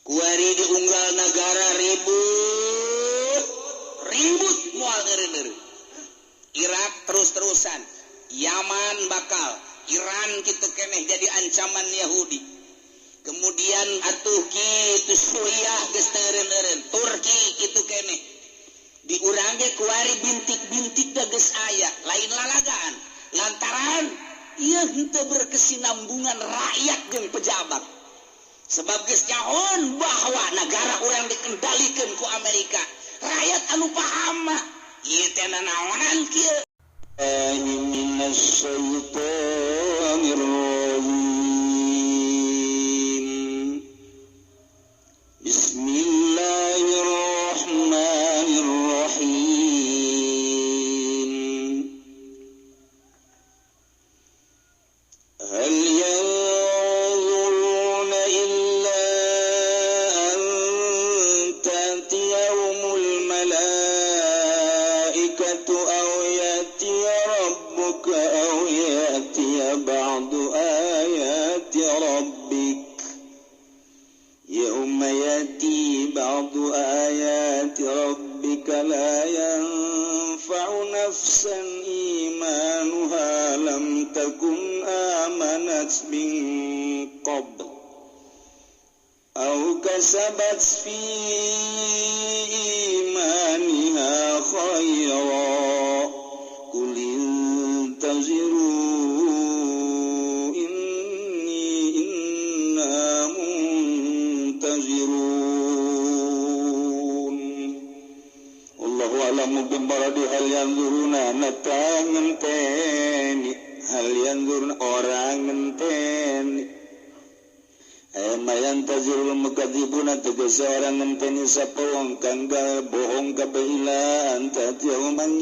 Kuari di unggal negara ribut ribut moal eureun-eureun. Irak terus-terusan, Yaman bakal, Iran kitu keneh jadi ancaman Yahudi. Kemudian atuh kitu Suriah geus teu eureun-eureun, Turki kitu keneh. Di urang ge kuari bintik-bintik da geus aya, lain lalagaan. Lantaran ieu henteu berkesinambungan rakyat jeung pejabat. Sebab geus nyahoan bahwa negara urang dikendalikan ku Amerika. Rakyat anu paham mah ieu teh nanaonan kieu. Minasyaitonirrajim. Bismillahirrahmanirrahim. Hal yanzuruna illa an ta'tiyahumul malaikatu aw ya'tiya rabbuka aw ya'tiya ba'du ayati rabbik. Yauma ya'ti ba'du ayati rabbika la yanfa'u nafsan imanuha lam takun amanat min qabl aw kasabat fi imaniha khairan. Qul intaziru inni inna muntazirun. Allahu a'lamu bimbaradi hal yanzuruna nata ngenteni, hal yanzuruna orang ngenteni. Mayan tazirul mukadzibuna tegese orang ngenteni sapa wong kang bohong kabeh ila anta yauman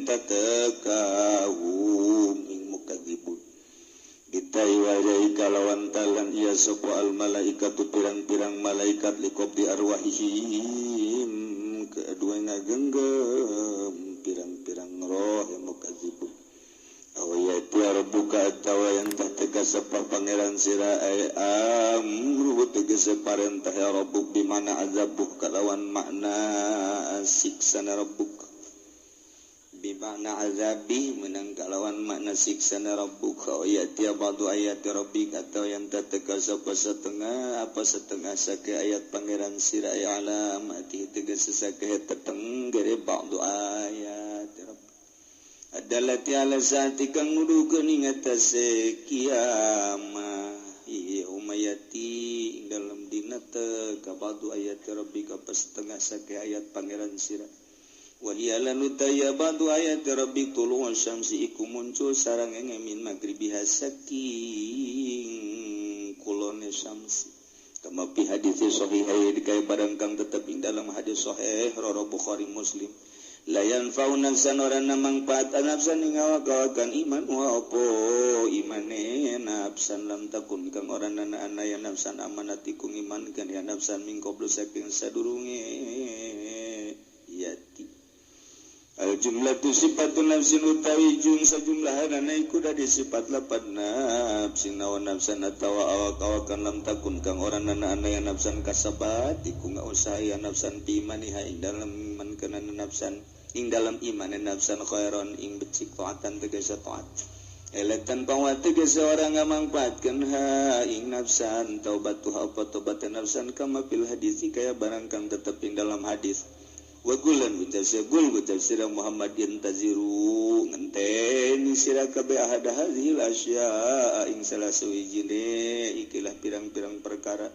tatakahum ing mukadzibun. Ditai wajai kalawan talan ia sapa al malaikatu pirang-pirang malaikat liqabdi arwahihim kedua ngagenggam pirang-pirang roh yang mukadzibun. Awayati rabbuka atawa yang tah tegese pangeran sira ay amru tegese parentah ya rabbuk bimana azabuh kalawan makna siksana rabbuk bimana azabi menang kalawan makna siksana rabbuk. Awayati ba'du ayati rabbik atau yang tah tegese setengah apa setengah sake ayat pangeran sira ay alamati tegese sake tetenggere ba'du ayat rabbik. Adalati ala saati kang nuduhkeun ing atase kiamah umayati ing dalem dina teu kabadu ayat rabbika setengah sake ayat pangeran sira. Wa hiya lan utaya badu ayat rabbik tulu'un syamsi iku muncul sareng min magribiha saking kulone syamsi. Kama fi hadis sahih dikaya barang kang tetep ing dalam hadis sahih rawi Bukhari Muslim. La yanfa'u nafsan ora mangfaat nafsan ing awak-awakan iman wa apa imane nafsan lam takun kang ora nana ana ya nafsan amanat iku iman kan ya nafsan min qablu saking sadurunge yati. Al jumlatu sifatun nafsin utawi jum sajumlahanana iku dadi sifat lapat nafsin nawan nafsan atawa awak-awakan lam takun kang ora nana ana ya nafsan kasabat iku ngausaha ya nafsan bi imaniha ing dalem iman kana nafsan ing dalam iman nafsan khairon ing becik taatan tegese taat eletan pawat tegese orang ngamangpaatkeun ha ing nafsan taubatuha apa tobat nafsan kama fil hadis kaya barang kang tetep ing dalam hadis. Wa gulan gul tafsir Muhammad yantaziru ngenteni sira kabeh ahad hadhil asya ing salah sawijine ikilah pirang-pirang perkara.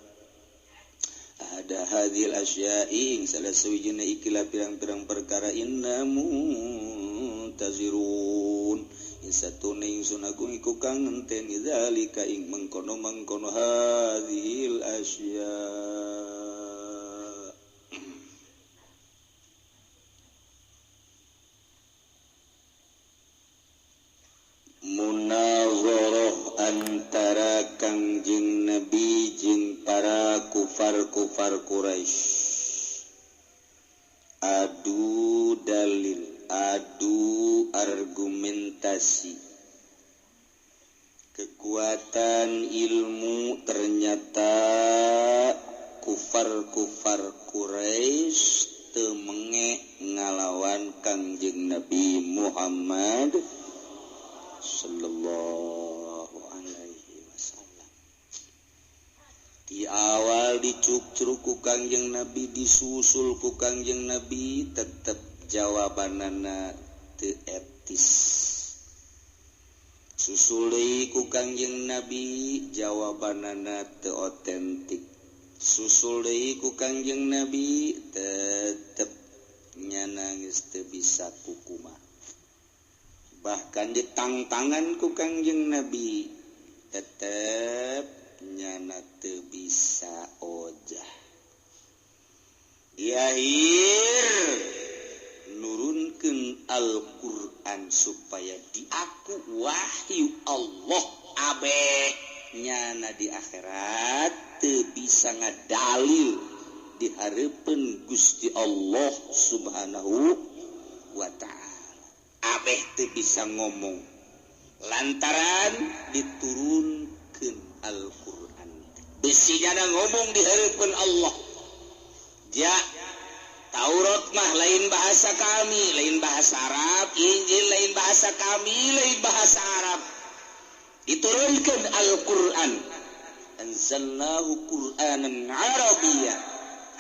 Ada hadhil asya'i ing salah sawijine ikilah pirang-pirang perkara inna muntazirun insatune ingsun aku iku kang ngenteni zalika ing mengkono-mengkono hadhil asya. Munazarah antara Kangjeng Nabi jeung para kufar-kufar Quraisy. Adu dalil, adu argumentasi. Kekuatan ilmu ternyata kufar-kufar Quraisy teu menge ngalawan Kangjeng Nabi Muhammad sallallahu alaihi wasallam. Di awal dicukcruk ku Kangjeng Nabi, disusul ku Kangjeng Nabi, tetep jawabanana teu etis. Susul deui ku Kangjeng Nabi, jawabanana teu otentik. Susul deui ku Kangjeng Nabi, tetep nyana geus teu bisa kukumaha. Bahkan ditangtangan ku Kangjeng Nabi, tetep nyana teu bisa ojah. Di akhir nurunkeun Al-Qur'an supaya diaku wahyu Allah abeh nyana di akhirat teu bisa ngadalil di hareupeun Gusti Allah Subhanahu wa ta'ala. Abeh teu bisa ngomong lantaran diturunkeun Al-Qur'an. Bisi nyana ngomong di hareupeun Allah. Ja Taurat mah lain bahasa kami, lain bahasa Arab, Injil lain bahasa kami, lain bahasa Arab. Diturunkan Al-Qur'an. Anzalnahu Qur'anan Arabiyya.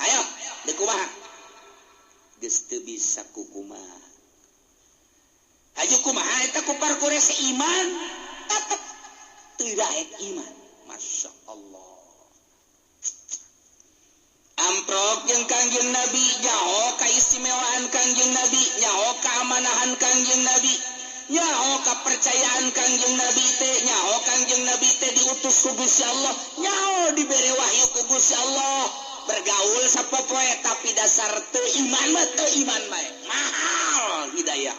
Ayo, deuk kumaha? Geus teu bisa kukumaha. Hayu kumaha eta kupar Quraisy iman, tetep teu daek iman. Masya Allah. Amprok jeung Kangjeng Nabi, nyaho kaistimewaan Kangjeng Nabi, nyaho keamanahan Kangjeng Nabi, nyaho kepercayaan Kangjeng Nabi teh, nyaho Kangjeng Nabi teh diutus ku Gusti Allah, nyaho dibere wahyu ku Gusti Allah. Bergaul sapopoe tapi dasar teu iman mah teu iman bae. Mahal hidayah.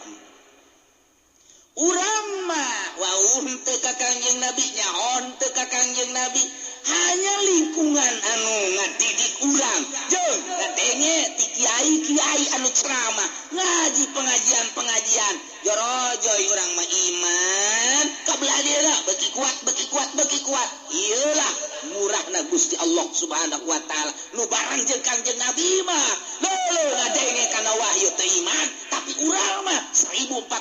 Urang mah wauh teu ka Kangjeng Nabi, nyaho teu ka Kangjeng Nabi. Hanya lingkungan anu ngadidik urang jeung ngadenge ti kiai-kiai anu ceramah ngaji pengajian-pengajian jorojoy urang mah iman kabelah dieuna beuki kuat beuki kuat beuki kuat. Ieulah murahna Gusti Allah Subhanahu wa taala nu bareng jeung Kangjeng Nabi mah leuleung ngadenge kana wahyu teu iman, tapi urang mah 1400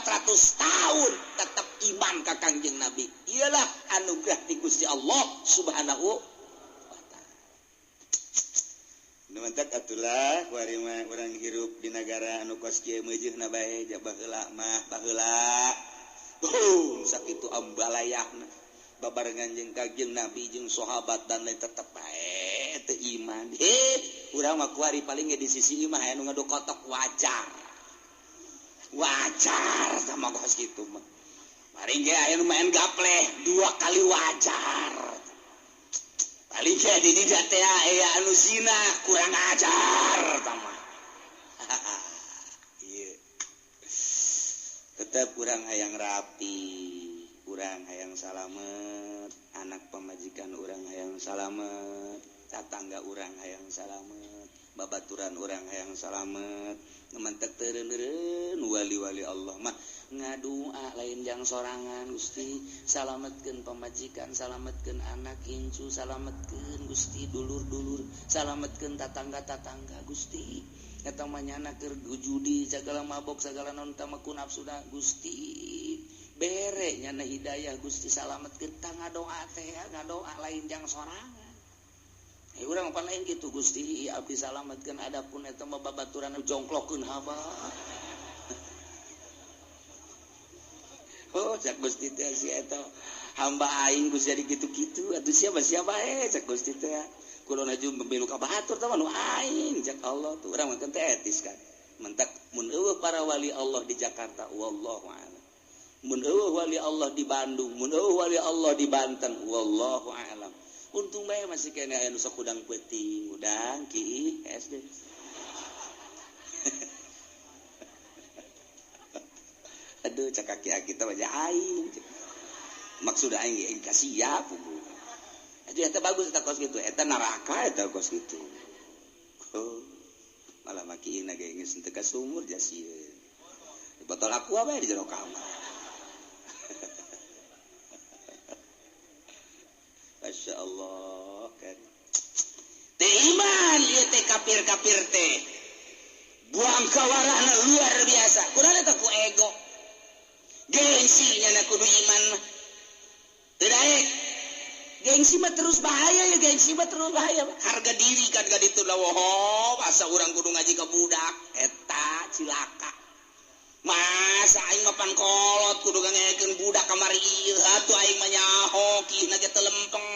tahun tetep iman ka Kangjeng Nabi. Iyalah anugerah di Gusti Allah Subhanahu wa ta'ala. Nu mantak atulah kuari mah urang hirup di nagara anu kos kieu meujeuna bae ja baheula mah baheula. Boom sakitu ambalayahna babarengan jeung Kangjeng Nabi jeung sahabat dan lain tetep bae teu iman. Heh, urang mah kuari paling ge di sisi imah aya nu ngadu kotok wajar. Wajar sama kos kitu mah. Paling ge aya nu main gapleh dua kali wajar. Paling ge di dieu teh aya anu zina kurang ajar tah mah. Ieu. Tetep urang hayang rapi, urang hayang salamet, anak pamajikan urang hayang salamet, tatangga urang hayang salamet, babaturan urang hayang salamet. Mantek teureun wali-wali Allah mah ngadua lain jang sorangan Gusti salametkeun pamajikan, salametkeun anak incu, salametkeun Gusti dulur-dulur, salametkeun tatangga-tatangga Gusti. Eta mah nyana keur judi sagala mabok sagala naon tah ku nafsuna Gusti. Bere nyana hidayah Gusti salametkeun tah ngadoa teh ngadoa lain jang sorangan. Urang pan lain gitu Gusti abdi salametkeun adapun eta mah babaturan jongklokkeun haba. Oh cak Gusti teh si eta hamba aing Gusti jadi kitu-kitu atuh siapa-siapa bae cak Gusti teh. Kulo naju memilu ka batur tah nu aing cak Allah tuh urang mah teh etis kan. Mentak mun eueuh para wali Allah di Jakarta wallahu a'lam. Mun eueuh wali Allah di Bandung, mun eueuh wali Allah di Banten wallahu a'lam. Untung bae masih kene aya nu sok udang peuting, udang ki SD. Aduh cak kaki kita mah aing. Maksud aing ge kasiap. Aduh eta bagus eta kos kitu, eta neraka eta kos kitu. Oh, malah makiina ge geus teu ka sumur jasieun. Botol aqua bae di jero kamar. Masya Allah kan. Teh iman ieu teh kafir-kafir teh. Buang kawarahna luar biasa. Kurang eta ku ego. Gengsi nya na kudu iman mah. Teu daek. Gengsi mah terus bahaya ya, gengsi mah terus bahaya. Harga diri kan ka ditu lah woho, asa urang kudu ngaji ka budak eta cilaka. Masa aing mah pan kolot kudu ngangekeun budak kamari ieu atuh aing mah nyaho kihna ge teu lempeng.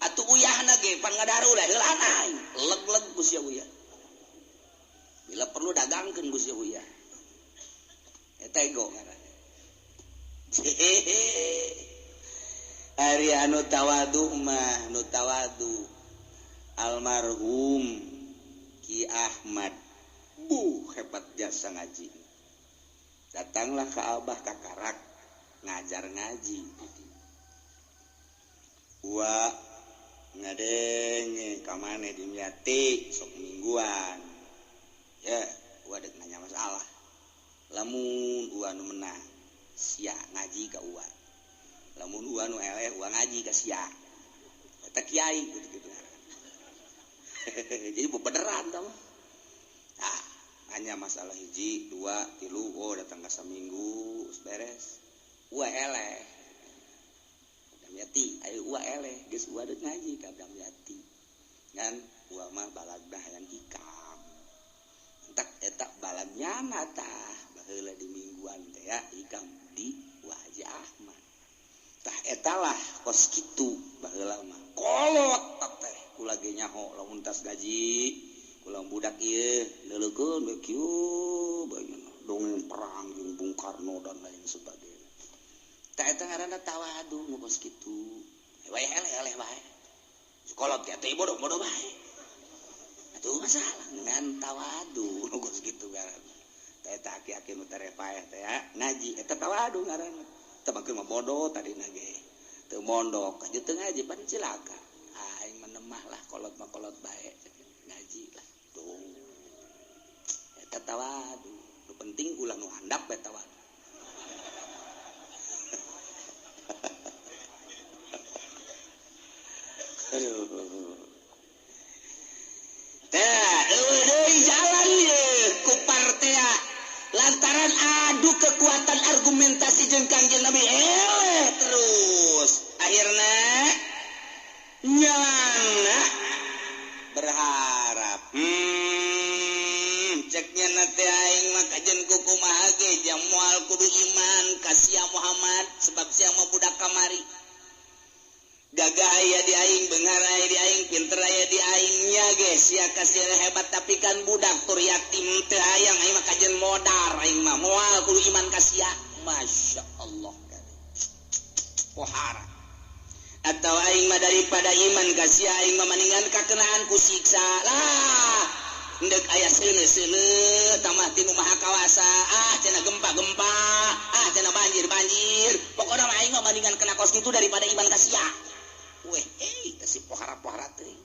Atuh uyahna ge pan ngadaru lah heula aing. Leg-leg ku sia uyah. Bila perlu dagangkeun ku sia uyah. Eta ego ngaranna. Ari anu tawadu mah nu tawadu almarhum Ki Ahmad bu hebat jasa ngaji. Datanglah ke Abah Kakarak ngajar ngaji. Wa ngadenge ka maneh di Miati sok mingguan. Ya, wa dek nanya masalah. Lamun ua nu menang sia ngaji ka ua. Lamun ua nu eleh ua ngaji ka sia. Eta kiai gitu-gitu ngaran. Jadi bebeneran tah mah. Ah, hanya masalah hiji, dua, tilu, oh datang ke seminggu, beres. Ua eleh. Damyati, ayo ua eleh, geus ua deuk ngaji ka Damyati. Ngan ua mah balagna hayang hikam. Entak eta balagnyana tah, baheula di mingguan teh ya hikam di Wa Haji Ahmad. Tah eta lah kos kitu baheula mah. Kolot teh kula ge nyaho lamun tas gaji. Ulang budak ieu leuleukkeun we kieu bae dongeng perang jeung Bung Karno dan lain sebagainya. Tah eta ngaranna tawadu nu kos kitu. Wae eleh-eleh bae. Sekolot ge teh bodoh-bodoh bae. Atuh masalah ngan tawadu nu kos kitu ngaranna. Tah eta aki-aki nu tere paeh teh ya ngaji eta tawadu ngaranna. Teh mangkeun mah bodoh tadina ge. Teu mondok aja teu ngaji pan cilaka. Aing menemah lah kolot mah kolot bae ngaji lah. Tuh. Eta tawadu. Nu penting ulah nu handap bae tawadu. Aduh. Tah, eueuh deui jalan ieu ku partea. Lantaran adu kekuatan argumentasi jeung Kangjeng Nabi eleh terus. Akhirna nyana berharap ceknya nate aing mah kajen ku kumaha ge jang moal kudu iman ka sia Muhammad sebab sia mah budak kamari gagah aya di aing beunghar aya di aing pinter aya di aing nya ge sia kasih hebat tapi kan budak tur yatim teu hayang aing mah kajen modar aing mah moal kudu iman ka sia. Masya Allah pohara atau aing mah daripada iman ka sia aing mah maningan kakenaan ku siksa lah endek aya seuneu-seuneu tamah tinu maha kawasa ah cenah gempa-gempa ah cenah banjir-banjir pokona mah aing mah maningan kena kos kitu daripada iman ka sia. Weh hei teh si pohara-pohara teuing.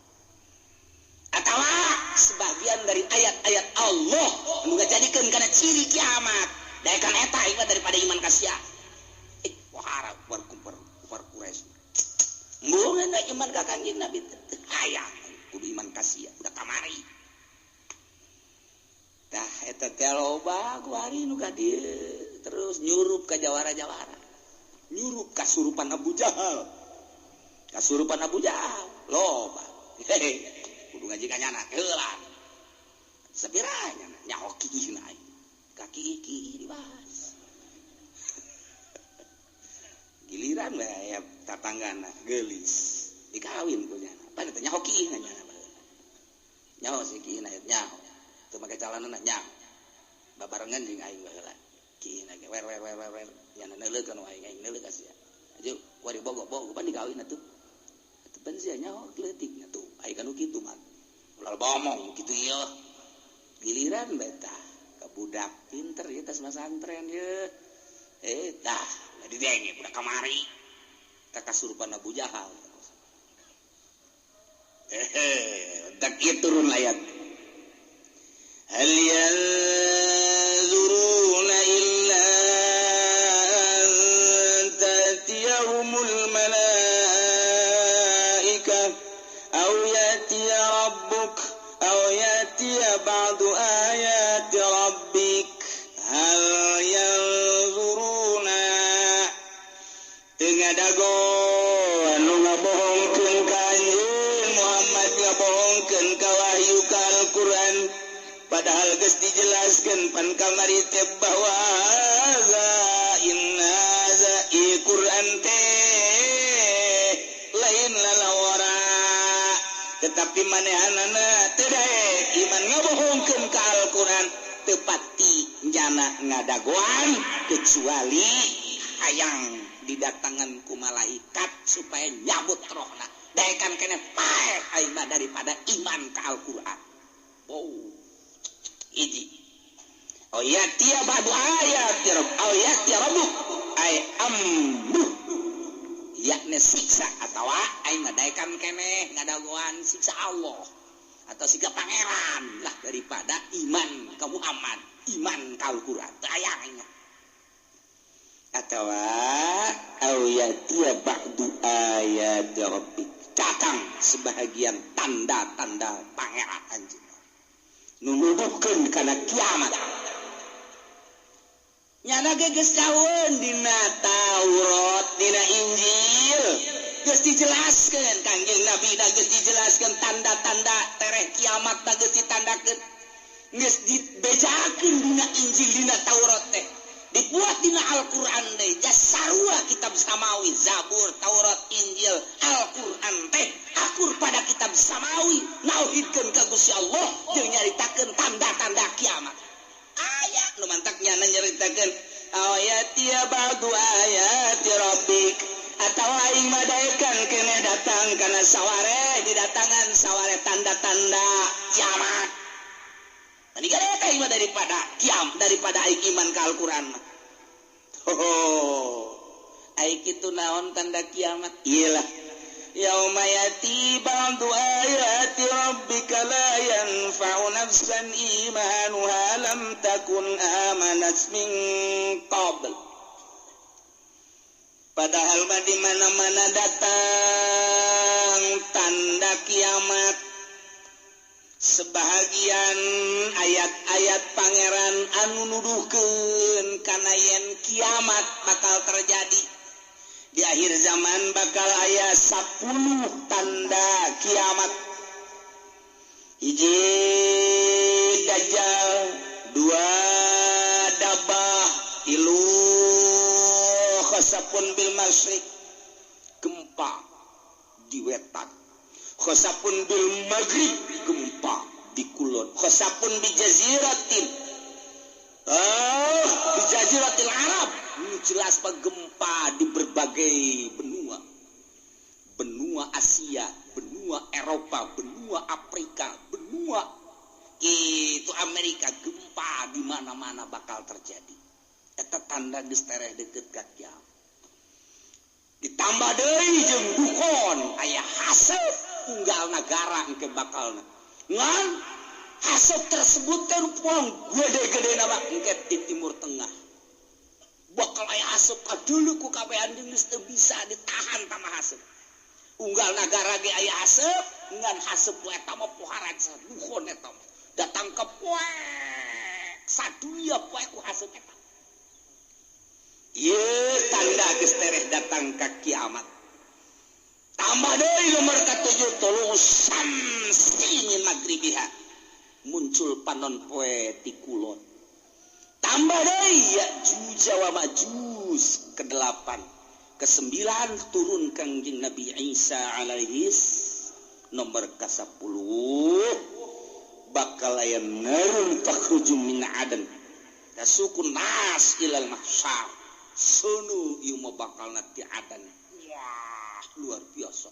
Atawa sebagian dari ayat-ayat Allah anu ngajadikeun kana ciri kiamat daekan eta aing mah daripada iman ka sia. Pohara kubar Quraisy. Mbuh iman ka Kangjeng Nabi teu hayang kudu iman ka sia udah kamari. Tah eta teh loba kuari nu ka dieu terus nyurup ka jawara-jawara. Nyurup kasurupan Abu Jahal. Kasurupan Abu Jahal loba. Hehe kudu ngaji ka nyana heula. Sapira nyana nyaho kiihna aing. Ka kiih dibahas. Giliran bae aya tatanggana geulis dikawin ku nyana. Pan teh nyaho kiihna nyana baheula. Nyaho si kiihna nyaho. Teu make calanana nyaho. Babarengan jeung aing baheula. Kiihna ge wer wer wer wer nyana neuleukeun aing aing neuleuh ka sia. Aju kuari bogo-bogo pan dikawin atuh. Atuh pan sia nyaho leutikna tuh. Aing kan kitu mah. Ulah bomong kitu ieu. Giliran bae tah ka budak pinter ieu tas masantren ieu. Tah didenge budak kamari tak kasurupan Abu Jahal. Tak ieu turun ayat. Hal yanzuruna illa an ta'tiyahumul malaikatu Aw ya'tiya rabbuk aw ya'tiya ba'du ayati rabbik hal yanzuruna teu ngadago anu ngabohongkeun ka anjeun Muhammad ngabohongkeun ka wahyu ka Al-Qur'an padahal geus dijelaskeun pan kamari teh bahwa za inna za Qur'an teh lain lalawara tetapi manehanana teu daek iman ngabohongkeun ka Al-Qur'an teu pati jana ngadagoan kecuali hayang didatangan ku malaikat supaya nyabut rohna daekan keneh paeh aing mah daripada iman ka Al-Qur'an. Oh hiji oh ya tiya ba'du ayat ya rabb oh ya tiya rabbuk ay amru yakni siksa atawa aing mah daekan keneh ngadagoan siksa Allah atau siksa pangeran lah daripada iman ka Muhammad iman ka Al-Qur'an teu aya aing mah. Atawa aw ya'tiya ba'du ayati rabbik datang sebahagian tanda-tanda pangeran anjeun nu nuduhkeun kana kiamat nyana ge geus caeun dina Taurat dina Injil geus dijelaskeun Kangjeng Nabi da geus dijelaskeun tanda-tanda tereh kiamat da geus ditandakeun geus dibejakeun dina Injil dina Taurat teh dibuat dina Al-Qur'an teh jas sarua kitab samawi Zabur Taurat Injil Al-Qur'an teh akur pada kitab samawi nauhidkeun ka Gusti Allah jeung nyaritakeun tanda-tanda kiamat aya nu mantak nyana nyaritakeun ayati ba'du ayati rabbik atawa aing madaekan keneh datang kana saware didatangan saware tanda-tanda kiamat. Tadi kan eta iman daripada kiam daripada aing iman ka Al-Qur'an mah. Oh, aing kitu naon tanda kiamat? Iyalah. Yauma yati ba'du ayati rabbika la yanfa'u nafsan imanuha lam takun amanat min qabl. Padahal mah di mana-mana datang tanda kiamat. Sebahagian ayat-ayat pangeran anu nuduhkeun kana yen kiamat bakal terjadi di akhir zaman bakal aya 10 tanda kiamat. Hiji dajjal, dua dabah, tilu khasapun bil masyriq gempa di wetan, khasapun bil maghrib gempa di kulon, khasapun bi jaziratin di jaziratil Arab. Ini jelas pak gempa di berbagai benua, benua Asia, benua Eropa, benua Afrika, benua itu Amerika, gempa di mana-mana bakal terjadi. Eta tanda geus tereh deukeut ka kiamat. Ditambah deui jeung dukon aya haseup unggal nagara engke bakalna. Ngan haseup tersebut teh rupuang gede-gede nama engke di Timur Tengah. Bakal aya haseup kadulu ku kabehan jeung geus teu bisa ditahan tama haseup. Unggal nagara ge aya haseup, ngan haseup ku eta mah pohara dukon eta mah. Datang ke poek sadunya poek ku haseup eta. Ieu tanda geus tereh datang ka kiamat. Tambah deui nomor ka-7 tulu'u syamsi min magribiha muncul panon poe ti kulon. Tambah deui Ya'juj wa Ma'juj ke-8, ke-9 turun Kangjeng Nabi Isa alaihis nomor ka-10 bakal aya narun takhruju min adan tasukun nas ilal mahsyar. Sunu ieu mah bakalna ti adan. Wah, luar biasa.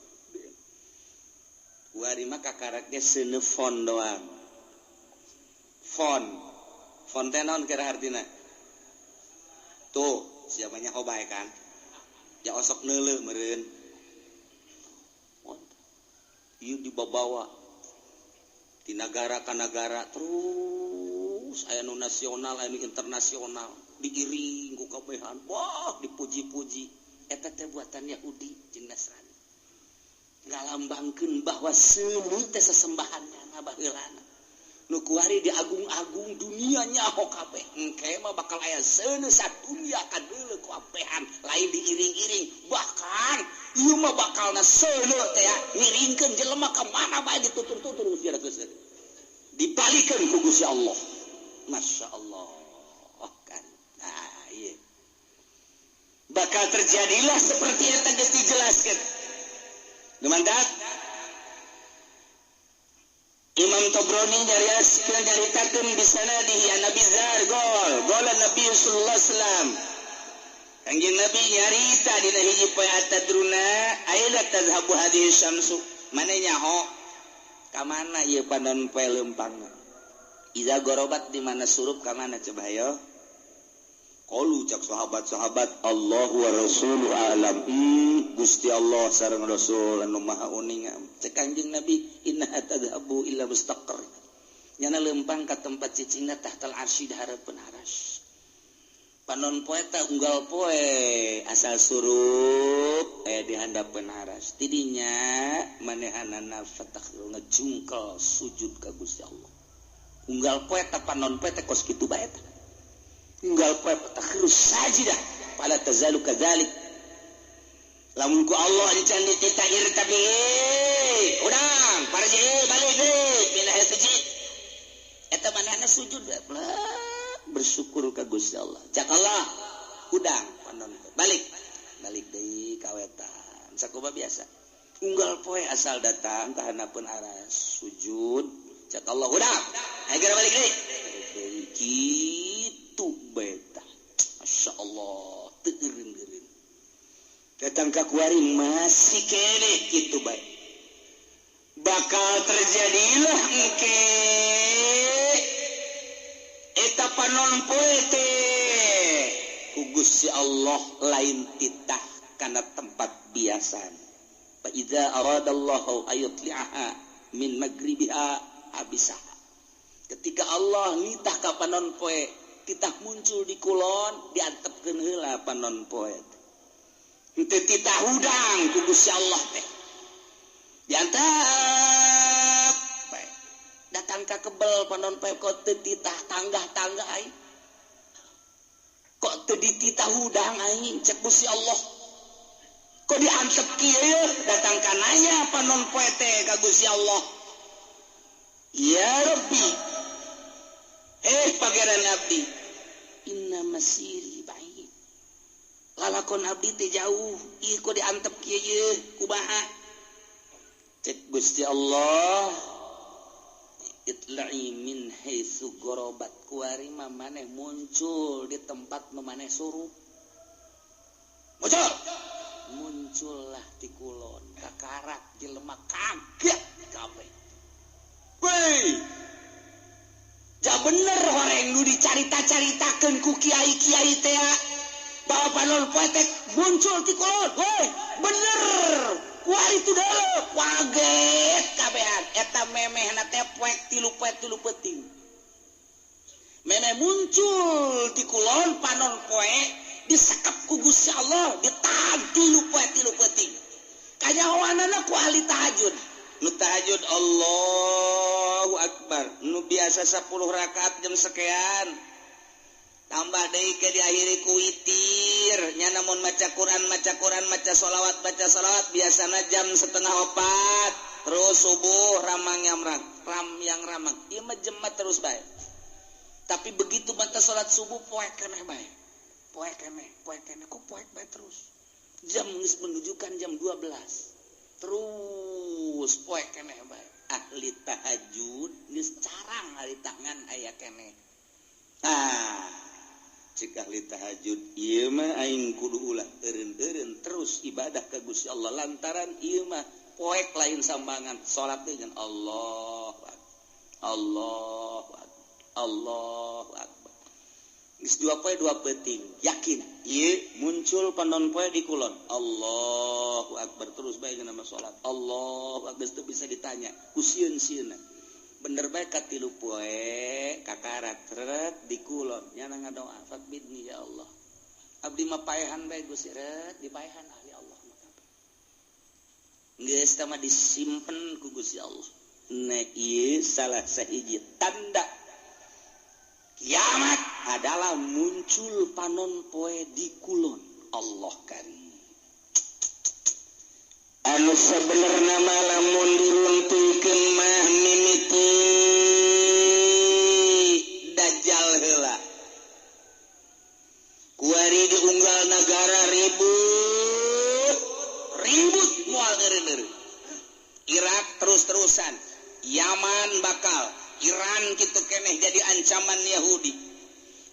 Kuari mah kakarak ge seuneu fon doang. Fon. Fon teh naon kira hartina? Tuh, siapanya hobae kan? Ya osok neuleuh meureun. Ieu dibabawa di nagara ka nagara terus aya nu nasional, aya nu internasional. Diiring ku kabehan, wah dipuji-puji. Eta teh buatan Yahudi jeung Nasrani. Ngalambangkeun bahwa seuneu teh sesembahannya baheulana. Nu kuari diagung-agung dunia nyaho kabeh. Engke mah bakal aya seuneu sadunya kadeuleu ku abehan, lain diiring-iring. Bahkan ieu mah bakalna seuneu teh ngiringkeun jelema ka mana bae ditutur-tutur Gusti Allah geus. Dibalikeun ku Gusti Allah. Masya Allah kan. Nah, iya. Bakal terjadilah seperti yang tadi dijelaskan. Lumantak Imam Tobroni nyariaskeun nyaritakeun di sanadihi an Nabi Zar gol gol Nabi sallallahu alaihi wasallam. Kanjeng Nabi nyarita dina hiji poe atadruna aila tazhabu hadhihi syamsu. Mane nyaho ka mana ieu panon poe leumpangna? Iza gorobat di mana surup ka mana coba hayo? Qalu cak sahabat-sahabat Allahu wa rasuluhu a'lam. Gusti Allah sareng Rasul anu maha uninga. Cek Kanjeng Nabi inna tadhabu illa mustaqar. Nyana leumpang ka tempat cicingna tahtal arsy di hareupeun aras. Panon poe teh unggal poe asal surup aya di handapeun aras. Tidinya manehanana fatah ngejungkel sujud ka Gusti Allah. Unggal poe teh panon poe teh kos kitu bae teh. Unggal poe takhirus sajidah fala tazalu kadzalik. Lamun ku Allah encan dititahir tapi udang parji balik deui pindah sujud. Eta manehna sujud bersyukur ka Gusti Allah. Cak Allah udang panon balik balik deui ka wetan. Sakumaha biasa. Unggal poe asal datang ka handapeun aras sujud. Cak Allah udang ayo geura balik deui. Balik deui kitu beta. Masya Allah teu eureun-eureun. Datang ka kuari masih keneh kitu bae. Bakal terjadilah engke eta panon poe teh ku Gusti Allah lain titah kana tempat biasana. Fa iza aradallahu ayutli'aha min magribiha abisaha. Ketika Allah nitah ka panon poe titah muncul di kulon diantepkeun heula panon poe. Henteu titah hudang ku Gusti Allah teh. Diantep bae. Datang ka kebel panon poe kok teu titah tanggah-tanggah aing. Kok teu dititah hudang aing cek Gusti Allah. Kok diantep kieu datang ka nanya panon poe teh ka Gusti Allah. Ya Rabbi, pangeran abdi, inna masiri ba'id. Lalakon abdi teh jauh, ieu kok diantep kieu yeuh kumaha? Cek Gusti Allah, itla'i min haitsu gharabat. Kuari mah maneh muncul di tempat maneh surup. Muncul. Muncullah di kulon, kakarak jelema kaget kabeh. Weh. Ja bener horeng nu dicarita-caritakeun ku kiai-kiai teh bahwa panon poe teh muncul ti kulon. Weh, bener. Kuari tu deuleu kaget kabehan eta memehna teh poek tilu poe tilu peuting. Memeh muncul ti kulon panon poe disekep ku Gusti Allah ditahan tilu poe tilu peuting. Kanyahoanana ku ahli tahajud. Nu tahajud Allahu Akbar. Nu biasa 10 rakaat jam sekian. Tambah deui ke diakhiri ku witir. Nya namun maca Quran, maca Quran, maca sholawat, baca sholawat biasana jam 3:30. Terus subuh ramang yang ram, ram yang ramang. Ieu mah jemat terus bae. Tapi begitu mata salat subuh poek keneh bae. Poek keneh, poek keneh, kok poek bae terus. Jam geus menunjukkan jam 12. Terus poek keneh bae. Ahli tahajud geus carang ari tangan aya keneh. Ah, cik ahli tahajud ieu mah aing kudu ulah eureun-eureun terus ibadah ka Gusti Allah lantaran ieu mah poek lain sambangan salat teh ngan Allahu Akbar. Allahu Akbar. Allahu Akbar. Geus dua poe dua peuting, yakin ieu muncul panon poe di kulon. Allahu Akbar terus bae nama salat. Allahu Akbar teu bisa ditanya ku sieun-sieunna. Bener bae ka tilu poe kakarak ret di kulon nyana ngadoa faqbidni ya Allah. Abdi mah paehan bae Gusti ret dipaehan ahli Allah mah kabeh. Geus teh mah disimpen ku Gusti Allah. Nah ieu salah sahiji tanda kiamat adalah muncul panon poe di kulon. Allah karim. Anu sebenarnya lamun diruntuhkeun mah mimiti Dajjal heula. Kuari diunggal negara ribut, ribut moal eureun-eureun. Irak terus-terusan, Yaman bakal, Iran kitu keneh jadi ancaman Yahudi.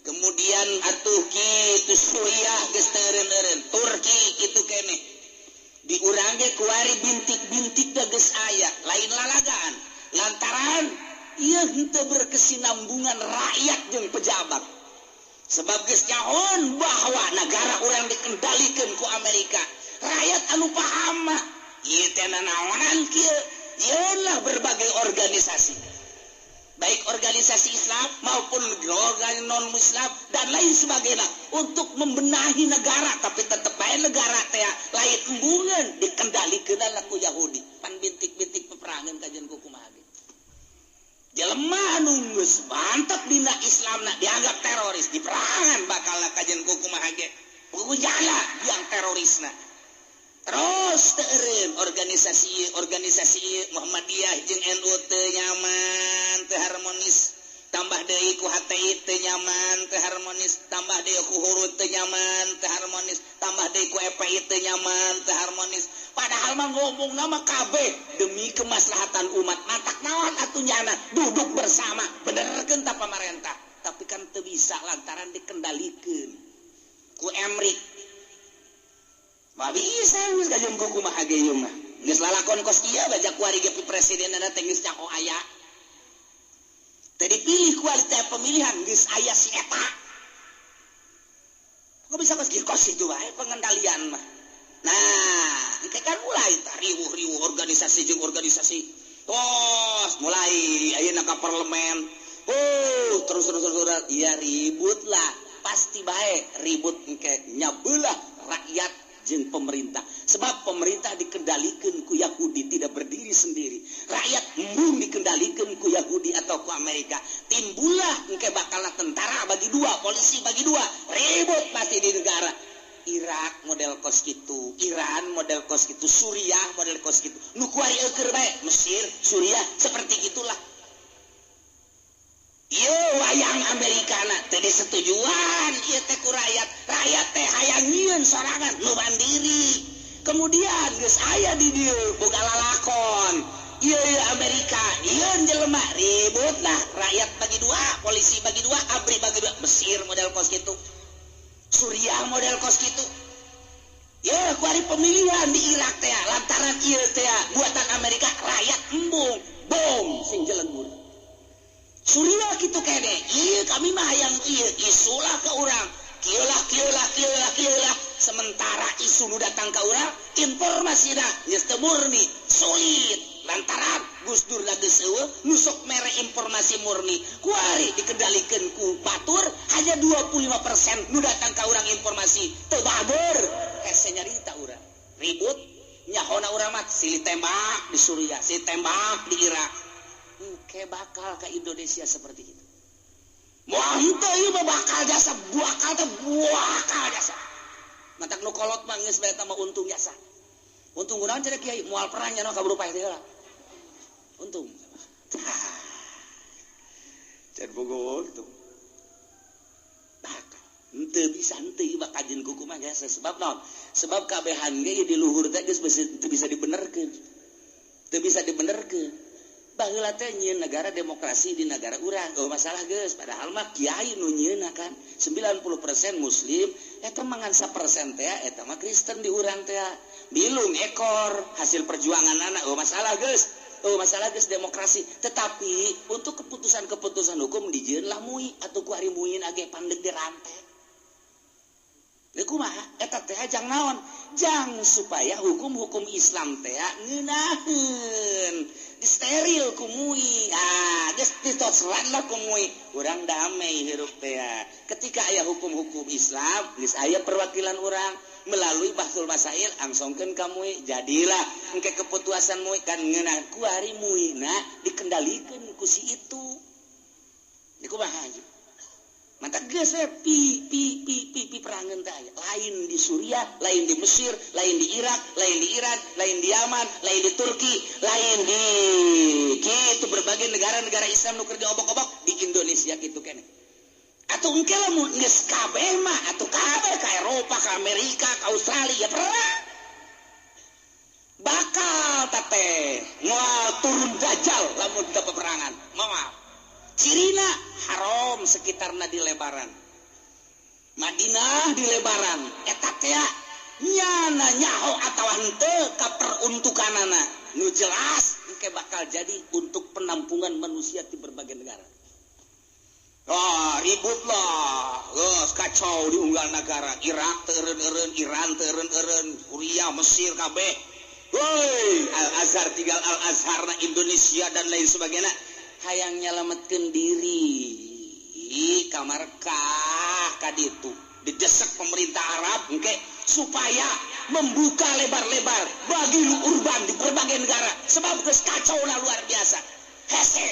Kemudian atuh kitu Suriah geus teu eureun-eureun, Turki kitu keneh. Di urang ge kuari bintik-bintik da geus aya, lain lalagaan. Lantaran ieu henteu berkesinambungan rakyat jeung pejabat. Sebab geus nyahoan bahwa negara urang dikendalikan ku Amerika. Rakyat anu paham mah ieu teh nanaonan kieu, yeunlah berbagai organisasi. Baik organisasi Islam maupun organisasi non-Muslim dan lain sebagainya untuk membenahi negara, tapi tetep bae negara teh lain embungeun dikendalikeun ku Yahudi. Pan bintik-bintik peperangan kajian ku kumaha ge. Jelema anu geus mantep dina Islamna dianggap teroris, diperangan bakal kajian ku kumaha ge. Buku jala yang terorisna. Terus teu eureun organisasi Muhammadiyah jeung NU teu nyaman, teu harmonis. Tambah deui ku HTI teu nyaman, teu harmonis. Tambah deui ku Hurut teu nyaman, teu harmonis. Tambah deui ku EPI teu nyaman, teu harmonis. Padahal mah ngomong nama KB demi kemaslahatan umat. Matak naon atuh nyana duduk bersama benerkeun ta pamarentah. Tapi kan teu bisa lantaran dikendalikeun ku Emrik. Mah bisa geus kajeun ku kumaha ge ieu mah. Geus lalakon kos ieu bajak kuari ge presidenna teh geus nyaho aya. Teu dipilih kualitas pemilihan geus aya si eta. Kok bisa kos kieu kos itu bae pengendalian mah. Nah, engke kan mulai riwuh-riwuh organisasi jeung organisasi. Tos mulai ayeuna ka parlemen. Oh, terus ya ribut lah. Pasti bae ribut engke nyabelah rakyat jeung pemerintah. Sebab pemerintah dikendalikan ku Yahudi, tidak berdiri sendiri. Rakyat embung dikendalikan ku Yahudi atau ku Amerika. Timbullah engke bakal tentara bagi dua, polisi bagi dua, ribut pasti di negara. Irak model kos kitu, Iran model kos kitu, Suriah model kos kitu. Nu kuari eueur bae, Mesir, Suriah seperti gitulah. Ieu wayang Amerikana teu disetujuan ieu teh ku rakyat. Rakyat teh hayang nyieun sorangan nu mandiri. Kemudian geus aya di dieu boga lalakon. Ieu Amerika, nyieun jelema ribut lah, rakyat bagi dua, polisi bagi dua, ABRI bagi dua. Mesir model kos kitu. Suriah model kos kitu. Ya, kuari pemilihan di Irak teh lantaran ieu teh buatan Amerika, rakyat embung, bom sing jelegur. Suriah kitu kene, ieu kami mah hayang ieu isulah ke urang. Kieu lah. Sementara isu nu datang ka urang, informasina geus teu murni, sulit. Lantaran Gus Dur geus eueuh, nu sok mere informasi murni. Kuari dikendalikeun ku batur, hanya 25% nu datang ka urang informasi teu bager. Hese nyarita urang. Ribut nyahona urang mah silih tembak di Suriah, silih tembak di Irak. Engke bakal ke Indonesia seperti itu. Moal henteu ieu mah bakal jasa, bakal teh bakal jasa. Matak nu kolot mah geus bae mah untung jasa. Untung kunaon cenah kiai moal perang nya kaburu paeh teh heula. Untung. Can bogo untung. Bakal henteu bisa henteu ieu mah kajeun kuku mah jasa sebab naon? Sebab kabehan ge di luhur teh geus teu bisa dibenerkeun. Teu bisa dibenerkeun. Baheula teh nyieun negara demokrasi di negara urang, oh masalah geus, padahal mah kiai nu nyieunna kan 90% muslim, eta mah ngan 1% teh eta mah Kristen di urang teh. Bilung ekor hasil perjuangan anak, oh masalah geus. Oh masalah geus demokrasi, tetapi untuk keputusan-keputusan hukum dijieun lah MUI atuh ku ari MUI age pandeg dirantai. Leuh kumaha eta teh jang naon? Jang supaya hukum-hukum Islam teh ngeunaheun. Disteril ku MUI. Ah, geus Ditosran lah ku MUI urang damai hirup teh. Ketika aya hukum-hukum Islam geus aya perwakilan urang melalui Bahsul Masail angsongkeun ka MUI, jadilah engke keputusan MUI kan ngeunah kuari MUI na dikendalikeun ku si itu. Iku kumaha mantap geus we pi pi pi pi pi perangan teh aya. Lain di Suriah, lain di Mesir, lain di Irak, lain di Iran, lain di Yaman, lain di Turki, lain di kitu berbagai negara-negara Islam nu keur diobok-obok di Indonesia kitu keneh. Atuh engke lamun geus kabeh mah atuh kabeh ka Eropa, ka Amerika, ka Australia perang. Bakal teh moal turun dajjal lamun teu peperangan. Moal. Cirina haram sekitarna di lebaran. Madinah di lebaran eta teh nyana nyaho atawa henteu ka peruntukanana. Nu jelas engke bakal jadi untuk penampungan manusia di berbagai negara. Oh, ribut lah, geus kacau di unggal negara. Irak teu eureun-eureun, Iran teu eureun-eureun, Suriah, Mesir kabeh. Woi, Al Azhar tinggal Al Azharna Indonesia dan lain sebagainya. Hayang nyalametkeun diri ka Markah ka ditu. Didesak pemerintah Arab engke supaya membuka lebar-lebar bagi urban di berbagai negara. Sebab geus kacau lah luar biasa. Hese.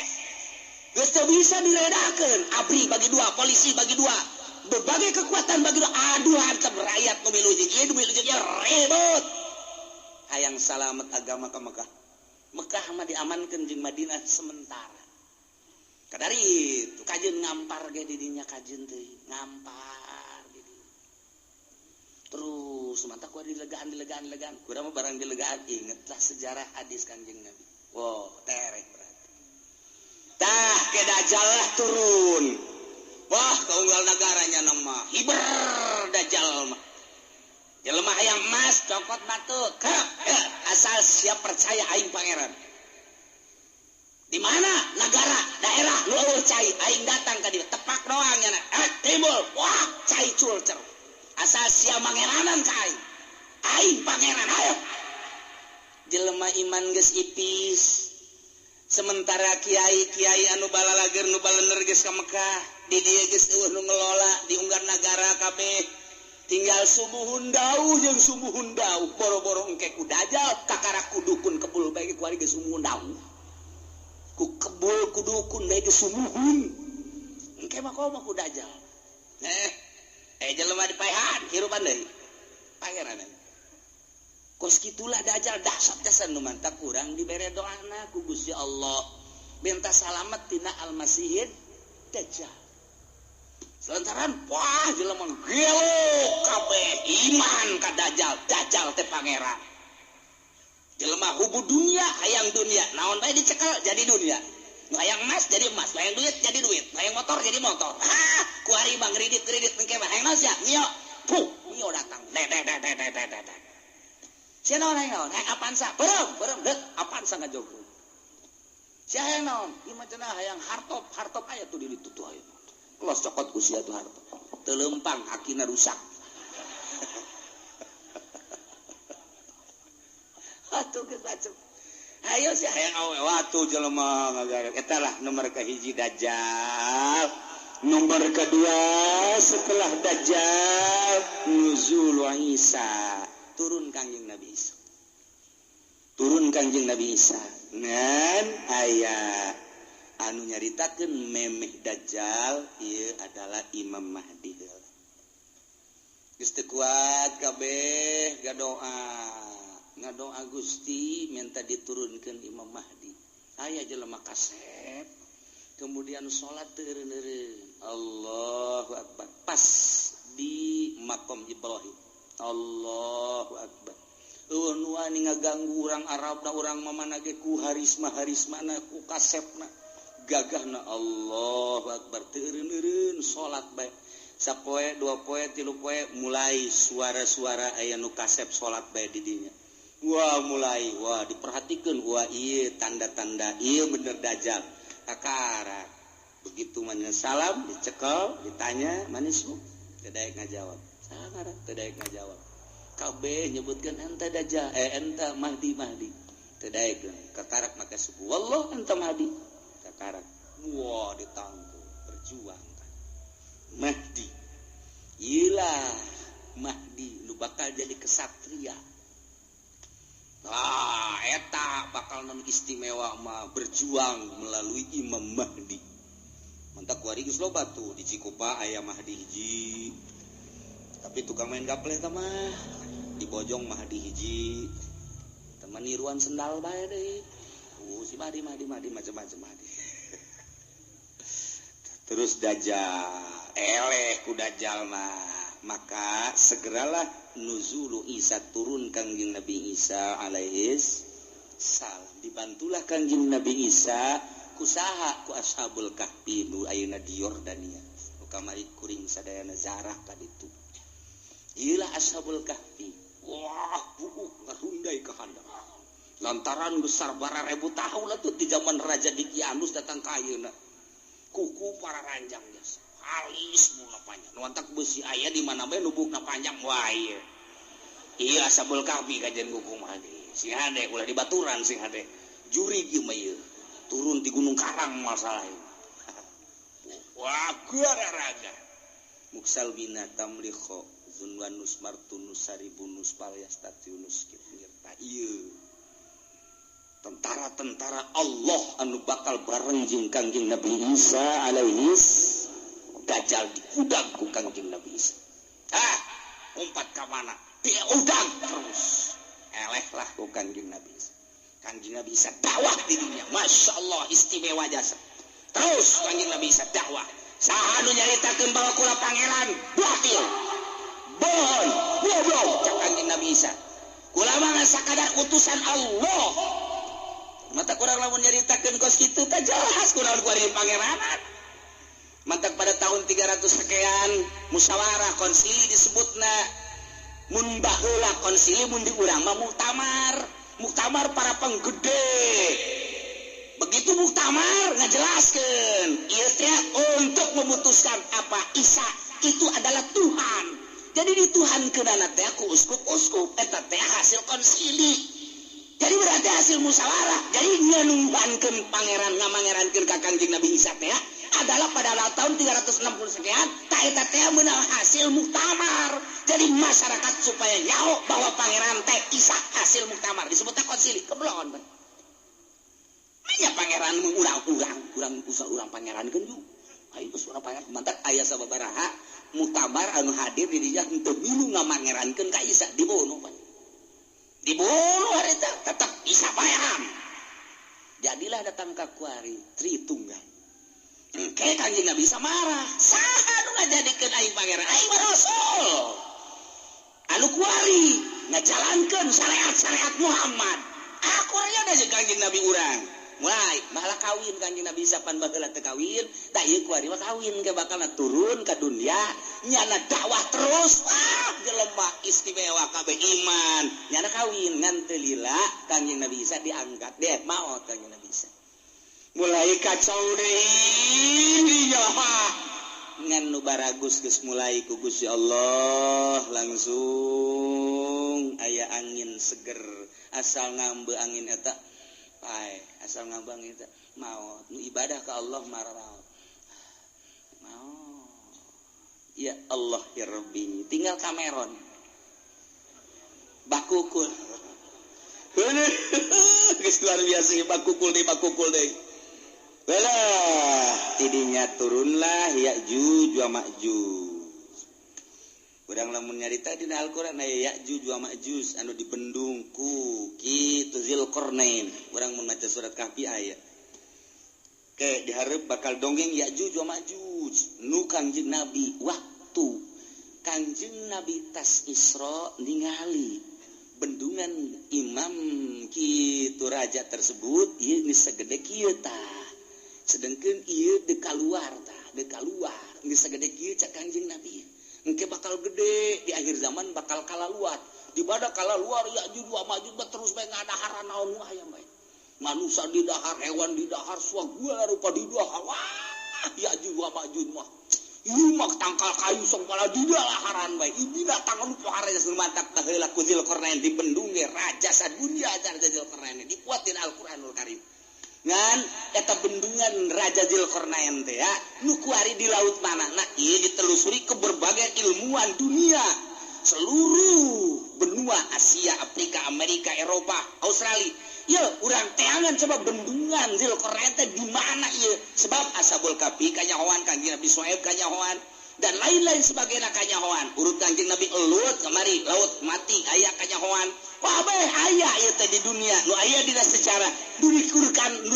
Geus teu bisa diredakeun. ABRI bagi dua, polisi bagi dua, berbagai kekuatan bagi dua. Aduh hantem rakyat nu milu jeung ieu, nu milu jeung ieu ribut. Hayang salamet agama ka Mekah. Mekah mah diamankeun jeung Madinah sementara. Kadari itu kajeun ngampar ge di dinya kajeun teh, ngampar di dinya. Terus mantap ku dilegaan dilegaan dilegaan. Kurang mah barang dilegaan ingetlah sejarah hadis Kanjeng Nabi. Wow, tereh berarti. Tah ke dajjal lah turun. Wah, kaunggal negaranya nama hiber dajjal mah. Jelema hayang emas cokot batu, kerep, ya, asal siap percaya aing pangeran. Di mana negara, daerah nu eueuh cai, aing datang ka dieu, tepak doang nya, timbul, wah, cai culcer. Asal sia mangeranan ka aing. Aing pangeran, ayo. Jelema iman geus ipis. Sementara kiai-kiai anu balalager nu balener geus ka Mekah, di dieu geus eueuh nu ngelola di unggar nagara kabeh. Tinggal sumuhun dauh jeung sumuhun dauh, boro-boro engke ku dajjal kakara ku dukun kebul bae ku ari geus sumuhun dauh. Ku kebul ku dukun bae geus sumuhun. Engke mah komo ku dajjal. Jelema dipaehan hirupan deui. Pangeran. Kos kitulah dajjal dahsyat jasan nu mantak kurang dibere doana ku Gusti Allah. Minta salamet tina Al-Masihid Dajjal. Selantaran wah jelema gelo kabeh iman ka dajjal, dajjal teh pangeran. Jelema hubu dunia, hayang dunia, naon bae dicekel jadi dunia. Nu hayang emas jadi emas, nu hayang duit jadi duit, nu hayang motor jadi motor. Ah, ku ari mah ngredit-kredit engke mah hayang naon sia? Mio. Puh, mio datang. De de de de de de de. Sia naon hayang naon? Hayang Avanza. Beureum, beureum deuk Avanza ngajogrung. Sia hayang naon? Ieu mah cenah hayang hartop, hartop aya tuh di ditu tuh aya. Los cokot usia tuh hartop. Teu leumpang akina rusak. Atuh geus bacem. Ayo sih hayang awe watu jelema ngagarek. Eta lah nomor kahiji dajjal. Nomor kedua setelah dajjal nuzul Isa. Turun Kangjeng Nabi Isa. Turun Kangjeng Nabi Isa. Ngan aya anu nyaritakeun memeh dajjal ieu adalah Imam Mahdi heula. Geus teu kuat kabeh gadoa. Ngadoa Gusti minta diturunkeun Imam Mahdi. Aya jelema kasep kemudian salat teu eureun-eureun. Allahu akbar. Pas di makom Ibrahim. Allahu akbar. Eueuh nu wani ngaganggu urang Arab da urang mamana ge ku harisma-harismana ku kasepna. Gagahna Allahu akbar teu eureun-eureun salat bae. Sapoe, dua poe, tilu poe mulai suara-suara aya nu kasep salat bae di dinya. Wah mulai, wah diperhatikan, wah iya tanda-tanda, iya bener dajjal. Kakara begitu mana salam dicekel, ditanya manismu, tidak ngajawab. Sakara tidak ngajawab. Kabeh nyebutkan ente dajjal, ente Mahdi Mahdi. Tidak kakarak maka suku wallah ente Mahdi. Kakarak. Wah ditangkul berjuang kan Mahdi ilah Mahdi nu bakal jadi kesatria. Ah eta bakal non istimewa mah berjuang melalui Imam Mahdi. Mantak kuari geus loba tuh di Cikupa aya Mahdi hiji. Tapi tukang main gaple eta mah di Bojong Mahdi hiji. Teman niruan sendal bae deui. Si Mahdi Mahdi Mahdi macam-macam Mahdi. Terus Dajjal, eleh ku Dajjal mah. Maka segeralah nuzulu Isa, turun Kangjeng Nabi Isa alaihis salam. Dibantulah Kangjeng Nabi Isa kusaha ku Ashabul Kahfi nu ayeuna di Yordania. Nu kamari kuring sadayana zarah ka ditu. Ieu Ashabul Kahfi. Wah, buuk ngarundai ka handap. Lantaran besar bara ribu tahun lah tuh di zaman Raja Dikianus datang ka ayeuna. Kuku para ranjang jasa. Halis mula panjang. Nu antak beusi aya di mana bae lubukna panjang wah ieu. Ieu Ashabul Kahfi kajian kuku mah ge. Sing hade ulah dibaturan sing hade. Jurig ieu mah ieu. Turun di Gunung Karang masalah ieu. Wah, raga. Muksal bina tamlikho zunwanus martunus saribunus palyastatiunus kitu ieu. Tentara-tentara Allah anu bakal bareng jeung Kangjeng Nabi Isa alaihis Dajjal diudag ku Kangjeng Nabi Isa. Ah, umpat ka mana? Diudag terus. Elehlah ku Kangjeng Nabi Isa. Kangjeng Nabi Isa dakwah di dunia. Masya Allah istimewa jasa. Terus Kangjeng Nabi Isa dakwah. Saha nu nyaritakeun bahwa kula pangeran batil. Bohong, goblok cak Kangjeng Nabi Isa. Kula mah ngan sakadar utusan Allah. Mata kurang lamun nyaritakeun kos kitu teh jelas kurang ku ari pangeranan. Mantak pada tahun 300 sekian musyawarah konsili disebutna. Mun baheula konsili mun di urang mah muktamar. Muktamar para penggede. Begitu muktamar ngajelaskeun ieu teh untuk memutuskan apa Isa itu adalah Tuhan. Jadi di Tuhan keunana teh ku uskup-uskup eta teh hasil konsili. Jadi berarti hasil musyawarah. Jadi nyenuhankeun pangeran ngamangerankeun ka Kangjeng Nabi Isa teh adalah pada tahun 360 sekian ta eta teh meunang hasil muktamar. Jadi masyarakat supaya nyaho bahwa pangeran teh Isa hasil muktamar disebutna konsili. Keblon. Nya pangeran mah urang-urang, urang usah urang pangerankeun yuk. Ayo geus urang pangeran mantak aya sababaraha muktamar anu hadir di dinya henteu milu ngamangerankeun ka Isa dibunuh. Dibunuh harita tetap Isa pangeran. Jadilah datang ka kuari Tritunggal. Engke Kangjeng Nabi Isa marah. Saha nu ngajadikeun aing pangeran? Aing mah rasul. Anu kuari ngajalankeun syariat-syariat Muhammad. Aku aya da jeung Kangjeng Nabi urang. Mulai malah kawin Kangjeng Nabi Isa pan baheula teu kawin, tah ieu kuari mah kawin ke bakalna turun ka dunia, nyana dakwah terus. Ah, jelema istimewa kabeh iman. Nyana kawin ngan teu lila Kangjeng Nabi Isa diangkat deh maot Kangjeng Nabi Isa. Mulai kacau deui ya ngan nu baragus geus mulai ku Gusti Allah langsung aya angin seger asal ngambe angin eta pae asal ngambe angin eta maot nu ibadah ka Allah mararaot maot ya Allah ya Rabbi tinggal Cameron bakukul geus luar biasa bakukul deui Belah, tidinya turunlah Ya'juj wa Ma'juj. Urang lamun nyarita dina Al-Qur'an aya Ya'juj wa Ma'juj anu dibendung ku kitu Zulqarnain. Urang mun maca surat Kahfi aya. Ke dihareup bakal dongeng Ya'juj wa Ma'juj nu Kangjeng Nabi waktu Kangjeng Nabi tas Isra ningali bendungan imam kitu raja tersebut ieu geus sagede kieu tah. Sedangkan ieu dek kaluar tah, dek kaluar geus sagede kieu cak Kangjeng Nabi. Engke bakal gede di akhir zaman bakal kalaluar. Di pada kalaluar Ya'juj wa Ma'juj terus bae ngadaharan naon nu aya bae. Manusia didahar, hewan didahar, segala rupa didahar. Wah, Ya'juj wa Ma'juj mah. Ieu mah tangkal kayu sok pala didalaharan bae. Ieu binatang anu pohara geus mantak baheula ku Zulqarnain dibendung ge raja sadunya ajar Zulqarnain dikuatin Al-Qur'anul Karim. Ngan eta bendungan Raja Zulkarnain teh ya nu kuari di laut mana? Nah, ieu ditelusuri ke berbagai ilmuwan dunia. Seluruh benua Asia, Afrika, Amerika, Eropa, Australia. Ye, urang teangan coba bendungan Zulkarnain teh di mana ieu? Sebab Ashabul Kahfi kanyahoan, Kangjeng Nabi Syuaib kanyahoan, dan lain-lain sebagainya kanyahoan. Urut Kangjeng Nabi Lut kamari laut mati aya kanyahoan. Kabeh aya ieu teh di dunia. Nu aya dina sejarah, nu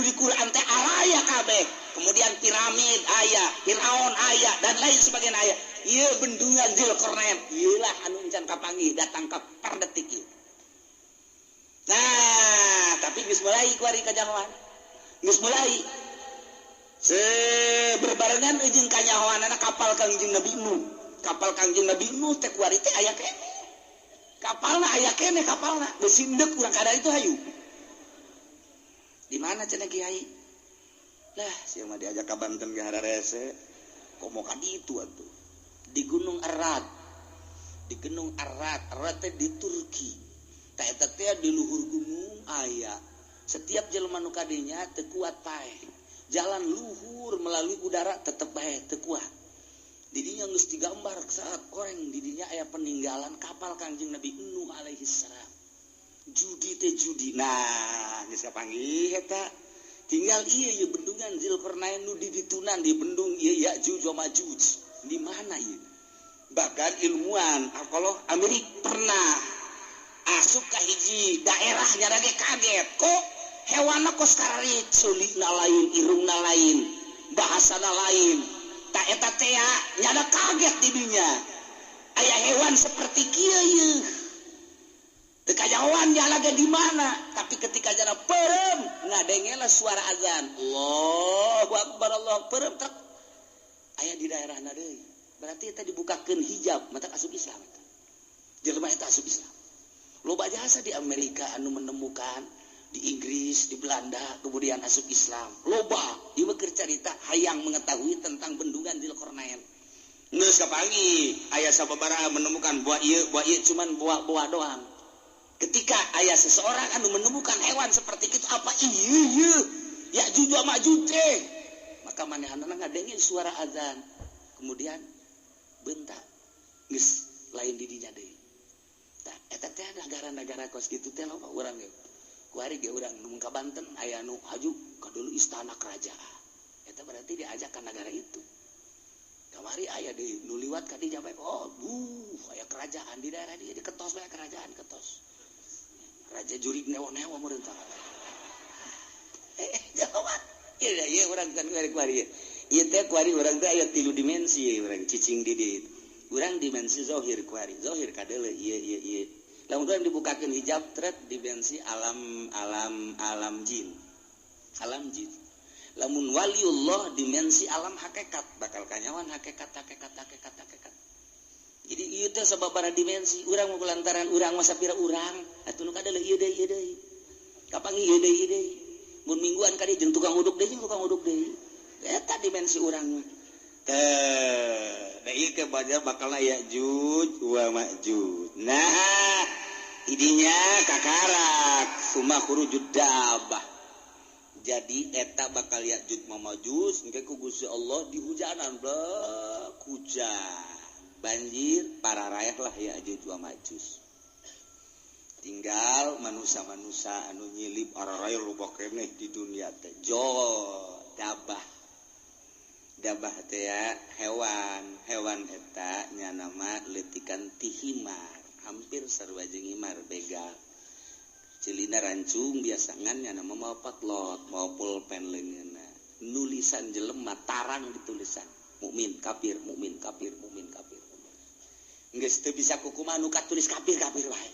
di Quran teh araya kabeh. Kemudian piramid aya, Firaun aya, dan lain sebagainya aya. Ieu bendungan Zulkarnain, ieu lah anu encan kapanggih datang ka per detik ieu. Nah, tapi geus mulai kuari kanyahoan. Geus mulai berbarengan jeung kanyahoanana kapal Kangjeng Nabi Nuh. Kapal Kangjeng Nabi Nuh teh kuari teh aya keneh. Kapalna aya keneh kapalna. Geus sindek urang kada itu hayu. Di mana cenah kiai? Lah, sia mah diajak ka Banten ge hararese. Komo ka ditu atuh. Di Gunung Arad. Di Gunung Arad, Arad teh di Turki. Ta eta teh di luhur gunung aya. Setiap jelema nu ka dinya teu kuat paeh. Jalan luhur melalui udara tetep bae teu kuat. Didinya geus digambar saat koreng didinya aya peninggalan kapal Kangjeng Nabi Nuh alaihi salam. Judi teh judi. Nah, geus kapanggih eta. Tinggal ieu ye bendungan Zulkarnain nu di ditunan di bendung ieu Ya'juj wa Ma'juj. Di mana ieu? Bahkan ilmuwan kalau Amerika pernah asup ka hiji daerah nyara ge kaget kok hewana kos kararit, sulina lain, irungna lain, bahasana lain. Tak eta tea nyada kaget di dunia. Aya hewan seperti kieu ieu. Teu kajahoan nyala ge di mana, tapi ketika jana perem ngadengela suara azan. Allahu akbar, Allah perem trek. Aya di daerahna deui. Berarti eta dibukakeun hijab, mata asup Islam eta. Jelema eta asup Islam. Loba jasa di Amerika anu menemukan, di Inggris, di Belanda, kemudian asup Islam. Loba, ieu mah keur carita hayang mengetahui tentang bendungan Zulkarnain. Geus kapanggih, aya sababaraha menemukan buah ieu cuman buah-buah doang. Ketika aya seseorang anu menemukan hewan seperti itu, apa ieu ieu? Ya'juj wa Ma'juj teh. Maka manehanana ngadenge suara azan. Kemudian bentak geus lain di dinya deui. Tah eta teh negara-negara kos kitu teh loba urang ge. Kuari ge urang nu ka Banten aya nu haju ka dulu istana kerajaan. Eta berarti diajak ka negara itu. Kamari aya deui nu liwat ka dinya bae, oh aya kerajaan di daerah dieu diketos bae kerajaan ketos. Raja jurig newo-newo meureun tah. Jawab. Ieu ieu urang kan kuari. Ieu teh kuari urang teh aya 3 dimensi urang cicing di dieu. Urang dimensi zahir kuari. Zahir kadeuleu ieu ieu ieu. Lamun urang dibukakeun hijab tret dimensi alam alam alam jin. Alam jin. Lamun waliullah dimensi alam hakikat, bakal kanyawan hakikat hakikat hakikat hakikat. Jadi ieu teh sababaraha dimensi, urang mah lantaran urang mah sapira urang, atuh nu kadeuleu ieu deui ieu deui. Kapanggih ieu deui ieu deui. Mun mingguan ka dieu jeung tukang uduk deui jeung tukang uduk deui. Eta dimensi urang mah. Teh, da ieu ke bakalna Ya'juj wa Ma'juj. Nah, idinya kakarak summa khurujud dabah. Jadi eta bakal Ya'juj wa Ma'juj engke ku Gusti Allah dihujanan blek hujan. Banjir para rayah lah Ya'juj wa Ma'juj. Tinggal manusia-manusia anu nyilip araraya loba keneh di dunia teh. Jo dabah. Dabah teh ya hewan, hewan eta nya nama leutikan tihimar, hampir sarua jeung himar begal. Celina rancung biasa ngan nya nama mau potlot, mau pulpen leungeunna. Nulisan jelema tarang ditulisan. Mukmin kafir, mukmin kafir, mukmin kafir. Geus teu bisa kukumaha nu katulis kafir kafir wae.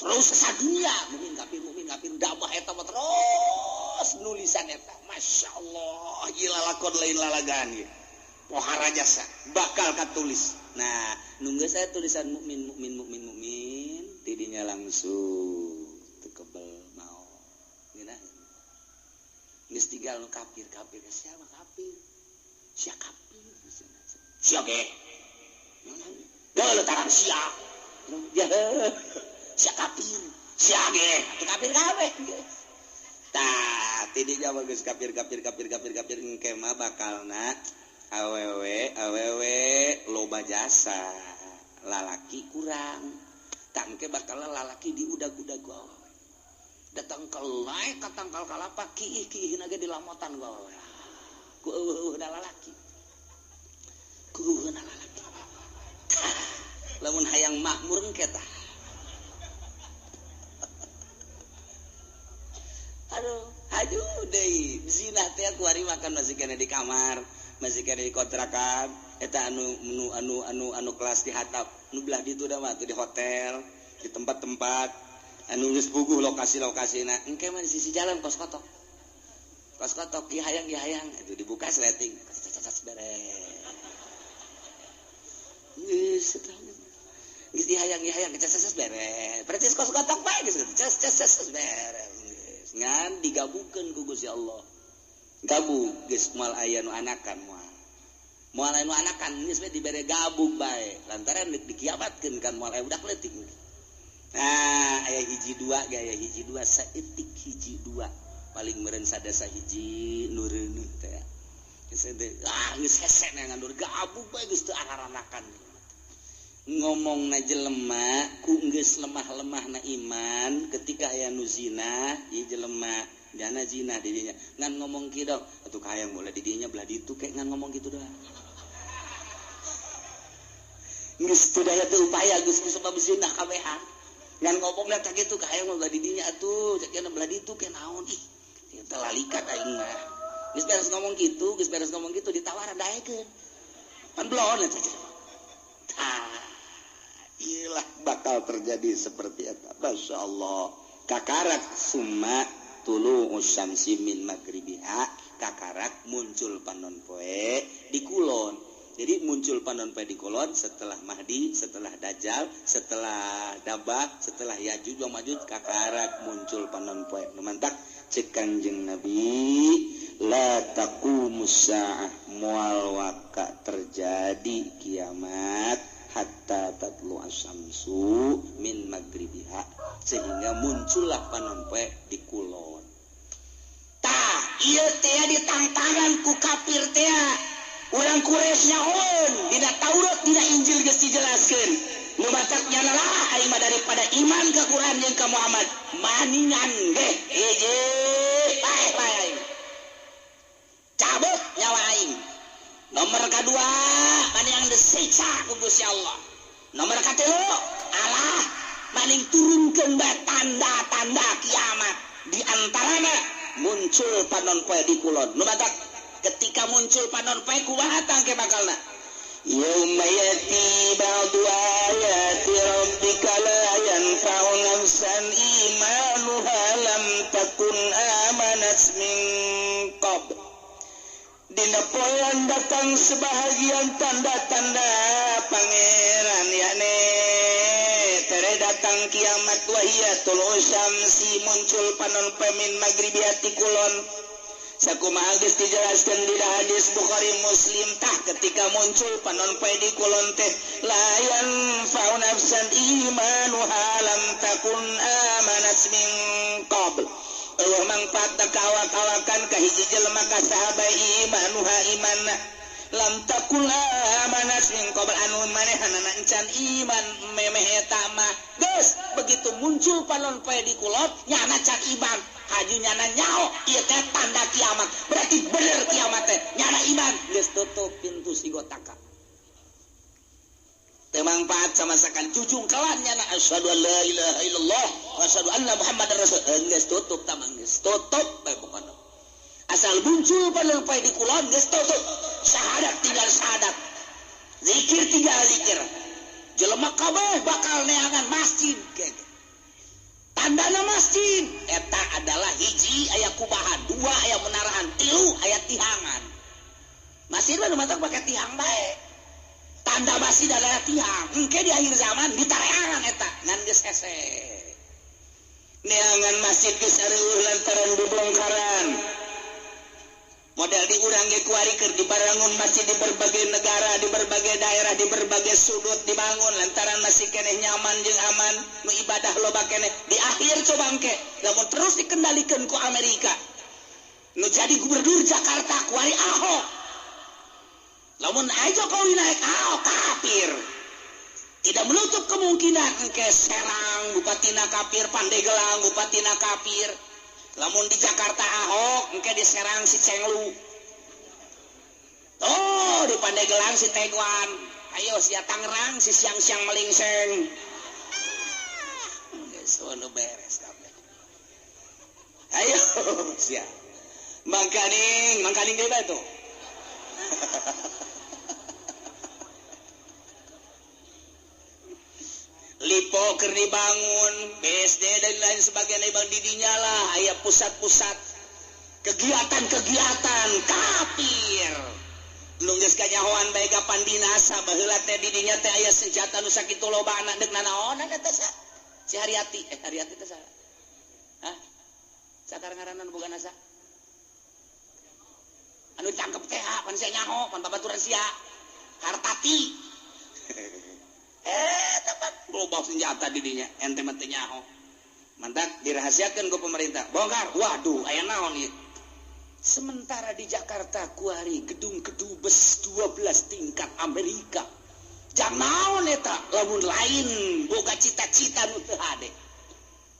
Terus sadunia mukmin kafir dabah eta mah terus nulisan eta. Masya Allah, ieu lalakon lain lalagaan ieu. Pohara jasa bakal katulis. Nah, nunggu saya tulisan mukmin mukmin mukmin mukmin tidinya langsung teu kebel mau. Ngeunah. Geus tinggal nu kafir kafir siapa kafir? Sia kafir. Sia ge. Geuleuh tarang sia. Ya. Sia kafir, sia ge, atuh kafir kabeh. Tah tidinya bagus kafir kafir kafir kafir kafir engke mah bakalna awewe awewe loba jasa lalaki kurang. Tangke bakal lalaki diudag-udag ku awewe. Datang ke lae ka tangkal kalapa kiih-kiihna ge dilamotan ku awewe. Ku eueuh-eueuhna lalaki. Ku eueuhna lalaki. Lamun hayang makmur engke tah. Aduh, aduh deui zina teh ku ari makan masih kena di kamar, masih kena di kontrakan, eta anu anu anu anu anu kelas di hatap, nu belah ditu da mah di hotel, di tempat-tempat anu geus puguh lokasi-lokasina. Engke mah di sisi jalan kos kotok. Kos kotok ieu hayang ieu hayang itu dibuka sleting, beres. Geus eta geus dihayang dihayang ces beres. Percis kos kotok bae geus ces ces ces beres. Ngan digabungkeun ku Gusti Allah. Gabung geus moal aya nu anakan moal. Moal aya nu anakan geus we dibere gabung bae. Lantaran deuk dikiamatkeun kan moal aya budak leutik. Nah, aya hiji dua ge aya hiji dua saeutik hiji dua. Paling meureun sadasa hiji nu reuneuh teh. Geus teh ah geus hese neangan gabung bae geus teu araranakan. Ngomongna jelema ku geus lemah-lemahna iman ketika aya nu zina ieu jelema jana zina di dinya ngan ngomong kieu dong atuh kahayang boleh di dinya belah ditu kayak ngan ngomong kitu doang geus teu daya teu upaya geus ku sebab zina kabehan ngan ngomongna teh kitu kahayang belah di dinya atuh cek belah ditu ke naon ih teu lalikat aing mah geus beres ngomong kitu geus beres ngomong kitu ditawaran daekeun pan belon eta tah ilah bakal terjadi seperti eta. Masya Allah. Kakarak summa tulu usyamsi min magribiha. Kakarak muncul panon poe di kulon. Jadi muncul panon poe di kulon setelah Mahdi, setelah Dajjal, setelah Dabah, setelah Yajuj wa Majuj, kakarak muncul panon poe. Nu mantak ceuk Kangjeng Nabi la taqumus saah moal waka terjadi kiamat hatta tatlu asyamsu min magribiha, sehingga muncullah panon poe di kulon. Tah ieu teh ditangtangan ku kafir teh. Urang Quraisy nyahoeun dina Taurat dina Injil geus dijelaskeun. Nu matak nyana lah aing mah daripada iman ka Quran jeung ka Muhammad maningan ge hiji bae bae aing. Cabut nyawa aing. Nomor kedua maning disiksa ku Gusti Allah. Nomor katilu Allah maning turunkeun bae tanda-tanda kiamat. Di antarana muncul panon poe di kulon. Nu matak ketika muncul panon poe kumaha tangke bakalna? Yauma yati ba'du ayati rabbika la yanfa'u nafsan imanuha lam takun amanat min qabl. Dina poean datang sebahagian tanda-tanda pangeran yakni tere datang kiamat wahiyatul syamsi muncul panon poe min magribiati kulon. Sakumaha geus dijelaskeun di hadis Bukhari Muslim tah ketika muncul panon poe di kulon teh la yanfa'u nafsan imanuha lam takun amanat min qabl. Eueuh mangfaatna ka awak-awakan ka hiji jelema ka sahabat imanuha imanna lam takun amanat min qabl anu manehanana encan iman memeh eta mah. Geus begitu muncul panon poe di kulon nyana can iman haju nyana nyaho ieu teh tanda kiamat berarti bener kiamat teh nyana iman geus tutup pintu sigotaka teu mangfaat sama sekali jujung kelan nyana asyhadu an la ilaha illallah wa asyhadu anna muhammadar rasul geus tutup tamang geus tutup bae pokona asal muncul panon poe di kulon geus tutup syahadat tinggal syahadat zikir tinggal zikir jelema kabeh bakal neangan masjid kege tandana masjid eta adalah hiji aya kubahan dua aya menaraan tilu aya tihangan masjid mah nu matak pake tihang bae tanda masjid adalah tihang engke di akhir zaman ditareangan eta ngan geus hese neangan masjid geus areueuh lantaran dibongkaran model di urang urang ge kuari keur dibarangun masjid di berbagai negara, di berbagai daerah, di berbagai sudut dibangun lantaran masih keneh nyaman jeung aman, nu ibadah loba keneh. Di akhir coba engke lamun terus dikendalikan ku Amerika. Nu jadi gubernur Jakarta kuari Ahok. Lamun aja Jokowi naik Ahok kafir. Tidak menutup kemungkinan engke Serang bupatina kafir, Pandeglang bupatina kafir. Lamun di Jakarta Ahok engke di Serang si Cenglu. Oh, di Pandeglang si Teguan. Ayo sia Tangerang si siang-siang melingseng. Geus nu beres kabeh. Ayo sia. Mangkaning, mangkaning deui bae tuh. Lipo keur dibangun, BSD dan lain sebagainya bang didinya lah aya pusat-pusat kegiatan-kegiatan kafir. Nu geus kanyahoan bae kapan binasa baheula teh didinya teh aya senjata nu sakitu lobana deuk nanaonan eta sa. Si Haryati, Haryati teh saha? Hah? Sakar ngaranna nu boga nasa? Anu ditangkep teh pan sia nyaho, pan babaturan sia. Hartati. Tepat loba senjata didinya ente mah teu nyaho. Mantak dirahasiakeun ku pemerintah. Bongkar. Waduh, aya naon ieu? Sementara di Jakarta kuari gedung kedubes 12 tingkat Amerika. Jang naon eta lamun lain boga cita-cita nu teu hade.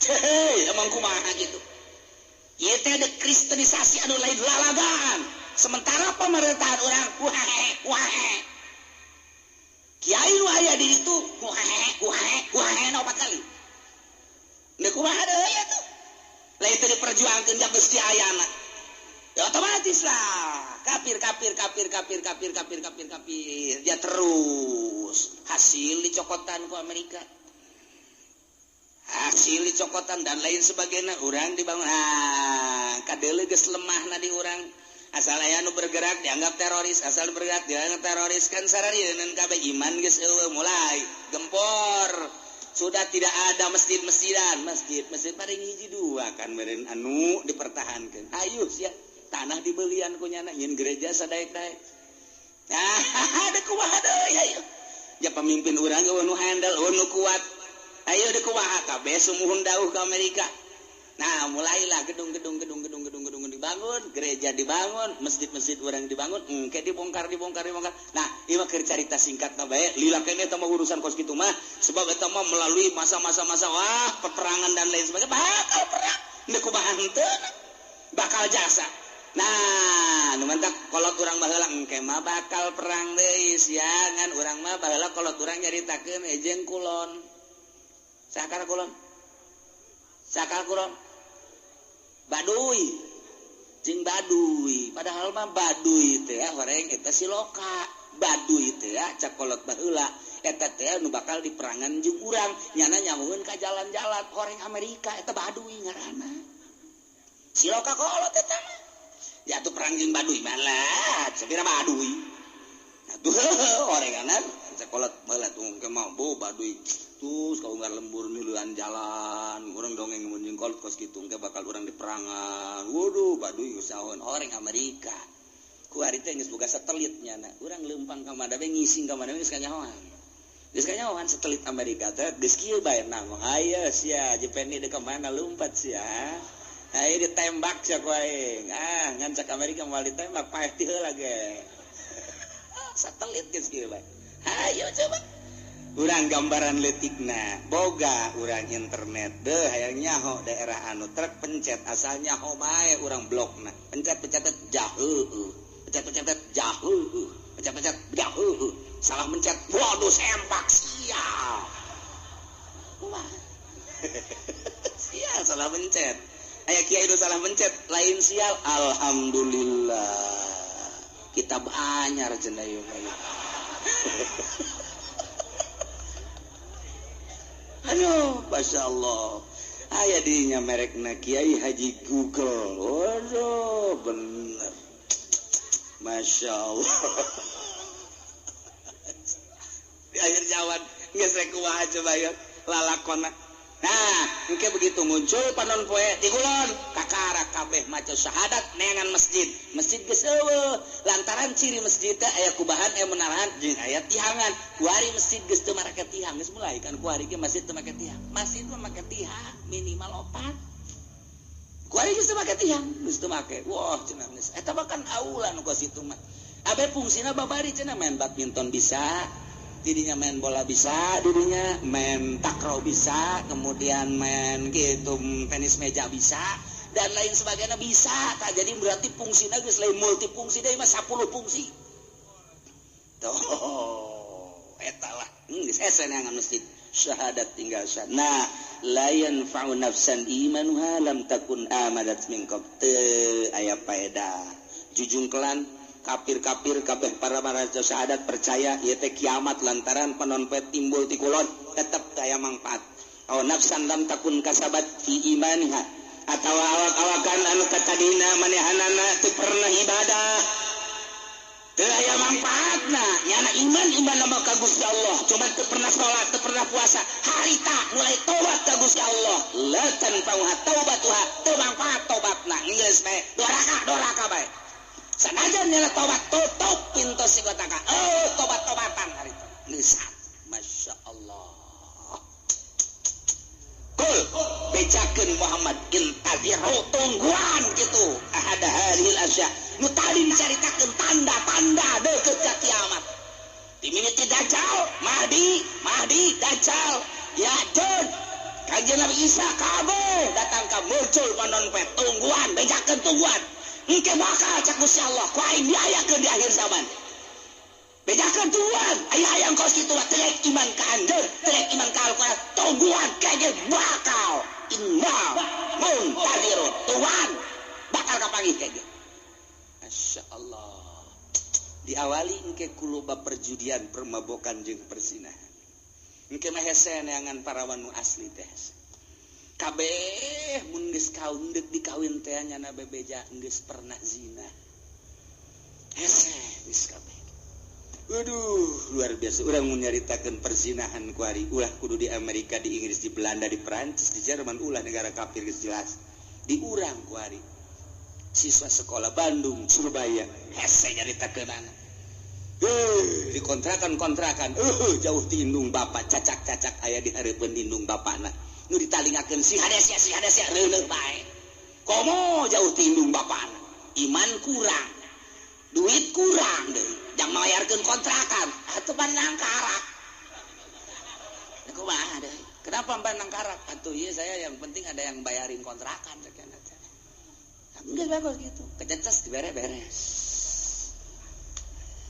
Hei, emang kumaha gitu. Ieu teh ada kristenisasi anu lain lalagaan. Sementara pemerintahan urang wae wae. Kiai nu aya di ditu wae wae wae na opat kali. Deuk kumaha deui atuh. Lain teu diperjuangkeun ka Gusti ayana. Ya otomatis lah kafir kafir kafir kafir kafir kafir kafir kafir dia terus hasil dicokotan ku Amerika, hasil dicokotan dan lain sebagainya. Urang dibangun, ah kadeuleu geus lemahna di urang. Asal aya nu bergerak dianggap teroris, asal bergerak dianggap teroris kan sararieun kabeh iman geus eueuh mulai gempor. Sudah tidak ada masjid-masjidan, masjid-masjid paling hiji dua kan meureun anu dipertahankeun. Ayo sia tanah dibelian ku nyana nyin gereja sadaek-daek. Nah, ada kumaha deui ayo. Ya pemimpin urang ge nu handle, nu kuat. Ayo deui kumaha kabeh sumuhun dauh ka Amerika. Nah, mulailah gedung-gedung gedung-gedung gedung-gedung dibangun, gereja dibangun, masjid-masjid urang dibangun, engke dibongkar dibongkar dibongkar. Nah, ieu mah keur carita singkat na bae, lila keneh eta mah urusan kos kitu mah, sebab eta mah melalui masa-masa masa wah peperangan dan lain sebagainya, bakal perang. Deuk kumaha henteu bakal jasa. Nah, nu mantak kolot urang baheula engke mah bakal perang deui siangan urang mah baheula kolot urang nyaritakeun ejeng kulon. Sakar kulon. Sakar kulon. Baduy. Jeung Baduy. Padahal mah Baduy teh horeng eta siloka. Baduy teh cak kolot baheula eta teh nu bakal diperangan jeung urang nyana nyamueun ka jalan-jalan horeng Amerika eta Baduy ngaranna. Siloka kolot eta mah. Ya tuh perang jeung Baduy malah sapira Baduy. Atuh orenganan sakolat baheula tuh engke mah bo Baduy. Terus kaunggar lembur miluan jalan, urang dongeng mun jeung kolot kos kitu engke bakal urang diperangan. Waduh, Baduy geus saon oreng Amerika. Ku ari teh geus boga satelit nyana. Urang leumpang ka mana we ngising ka mana we geus kanyahoan. Geus kanyahoan satelit Amerika teh geus kieu bae nang. Hayo sia Jepeni deuk ka mana lumpat sia. Ayo ditembak sia ku aing. Ah, ngan cak Amerika moal ditembak paeh ti heula ge. Satelit geus kieu bae. Hayo coba. Urang gambaran leutikna, boga urang internet deuh hayang nyaho daerah anu truk pencet asal nyaho bae urang blokna. Pencet-pencet jaheueuh. Pencet-pencet jaheueuh. Pencet-pencet jaheueuh. Salah mencet, waduh sempak sia. Wah. Sia salah mencet. Aya kiai nu salah mencet lain sial alhamdulillah kitab anyar cenah ieu mah. Aduh masyaallah aya dinya merekna Kiai Haji Google. Waduh bener masyaallah. Di akhir zaman geus rek kumaha coba ieu lalakonna. Nah, engke begitu muncul panon poe di kulon, kakara kabeh maca syahadat neangan masjid. Masjid geus eueuh, lantaran ciri masjid teh aya kubahan, aya menarahan jeung aya tihangan. Kuari masjid geus teu marake tihang, geus mulai kan kuari ge masjid teu make tihang. Masjid mah make tihang minimal 4. Kuari geus teu make tihang, geus teu make. Wah, cenah geus. Eta mah kan aula nu kos itu mah. Abe fungsina babari cenah main badminton bisa. Dirinya main bola bisa, dirinya main takraw bisa, kemudian main gitu tenis meja bisa, dan lain sebagainya bisa. Tak jadi berarti fungsinya geus lain multifungsi deui mah 10 fungsi. Tuh, eta lah. Geus hese neangan masjid. Syahadat tinggal syahadat. Nah, la yanfa'u nafsan imanuha lam takun amadat min qabl. Teu aya paedah. Jujungkelan kafir-kafir kabeh para maraja syahadat percaya ieu teh kiamat lantaran panon poe timbul ti kulon tetep teu aya mangfaat. Aw nafsan lam takun kasabat fi imaniha atawa awak-awakan anu katadina manehanana teu pernah ibadah teu aya mangfaatna nyana iman iman nama ka Gusti Allah cuma teu pernah salat teu pernah puasa harita mulai tobat ka Gusti Allah la tanfa'uha taubatuha teu mangfaat tobatna geus bae doraka bae. Sanajan nyala tobat tutup pintu si kotaka. Oh, tobat-tobatan hari itu. Lisan. Masya Allah. Kul bejakeun Muhammad intaziru tungguan gitu. Ahada hadhil asya. Nu tadi dicaritakeun tanda-tanda deukeut ka kiamat. Dimimiti Dajjal, Mahdi, Mahdi, Dajjal, Ya'juj, Kanjeng Nabi Isa kabeh datang ka muncul panon poe tungguan, bejakeun tungguan. Engke bakal cak Gusti Allah ku aing diayakeun di akhir zaman. Bejakeun tungguan, aya hayang kos kitu mah telek iman ka anjeun, telek iman ka Al-Qur'an, tungguan kayaknya bakal inna muntazirun. Tungguan bakal kapanggih kayaknya. Masya Allah. Diawali engke ku loba perjudian, permabokan jeung perzinahan. Engke mah hese neangan parawan nu asli teh. Kabeh mun geus kaun deuk dikawin teh nyana bebeja geus pernah zina. Hese geus kabeh. Waduh, luar biasa. Urang mun nyaritakeun perzinahan ku ari ulah kudu di Amerika, di Inggris, di Belanda, di Perancis, di Jerman, ulah negara kafir geus jelas. Di urang ku ari siswa sekolah Bandung, Surabaya, hese nyaritakeunana. Di kontrakan-kontrakan, jauh ti indung bapak, cacak-cacak aya di hareupeun indung bapakna. Nu ditalingakeun si hade sia reuneuh bae. Komo jauh ti indung bapana. Iman kurang. Duit kurang deui. Jang mayarkeun kontrakan atuh pandang karak. Kumaha deui? Kenapa pandang karak? Atuh ieu saya yang penting ada yang bayarin kontrakan sekian aja. Enggak bagus gitu. Kececes dibere beres.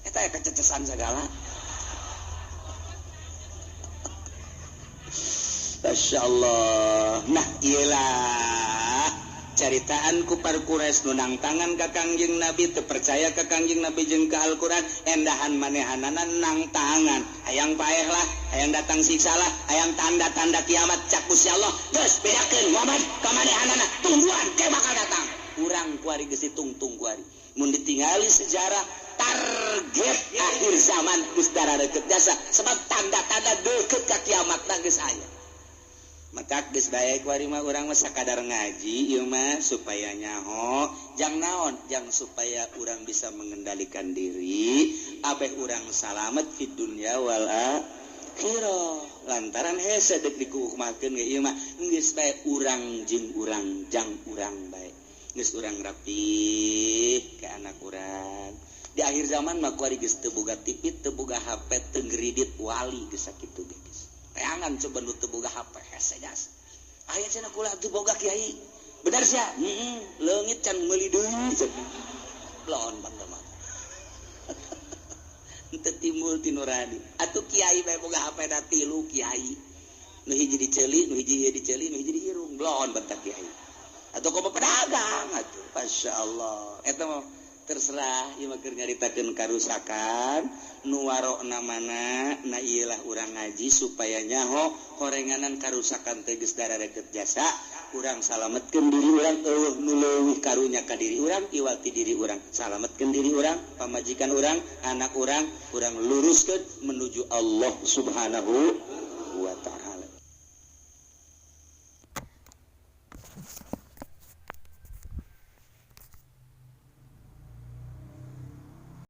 Eta ya kececesan segala. Masya Allah. Nah iyalah caritaan ku Quraisy nu nangtangan ka Kangjeng Nabi teu percaya ka Kangjeng Nabi jeung ka Al-Qur'an endahan manehanana nangtangan hayang paeh lah hayang datang siksa lah hayang tanda-tanda kiamat cak Gusti Allah geus bedakeun Muhammad ka manehanana tungguan ke bakal datang urang kuari geus ditungtung kuari mun ditingali sejarah target akhir zaman geus darareukeup jasa sebab tanda-tanda deukeut ka kiamat geus aya. Maka geus bae kuari mah urang mah sakadar ngaji ieu mah supaya nyaho jang naon jang supaya urang bisa mengendalikan diri abeh urang salamet fid dunya wal akhirah lantaran hese deuk dikukumakeun ge ieu mah geus bae urang jeung urang jang urang bae geus urang rapih ka anak urang di akhir zaman mah kuari geus teu boga TV teu boga HP teu ngredit wali geus sakitu ge geus teangan coba nu teu boga HP hese jas. Aya cenah kula teu boga kiai. Bener sia? Heeh, leungit can meuli deui cenah. Blon banda mah. Henteu timbul ti nurani. Atuh kiai bae boga HP da tilu kiai. Nu hiji diceuli, nu hiji ieu diceuli, nu hiji diirung. Blon banta kiai. Atuh komo pedagang atuh. Masyaallah. Eta mah terserah ieu mah keur nyaritakeun karusakan nu warokna mana na ieu lah urang ngaji supaya nyaho horenganan karusakan teh geus dararekeut jasa urang salametkeun diri urang eueuh nu leuwih karunya ka diri urang iwal ti diri urang salametkeun diri urang pamajikan urang anak urang urang luruskeun menuju Allah Subhanahu.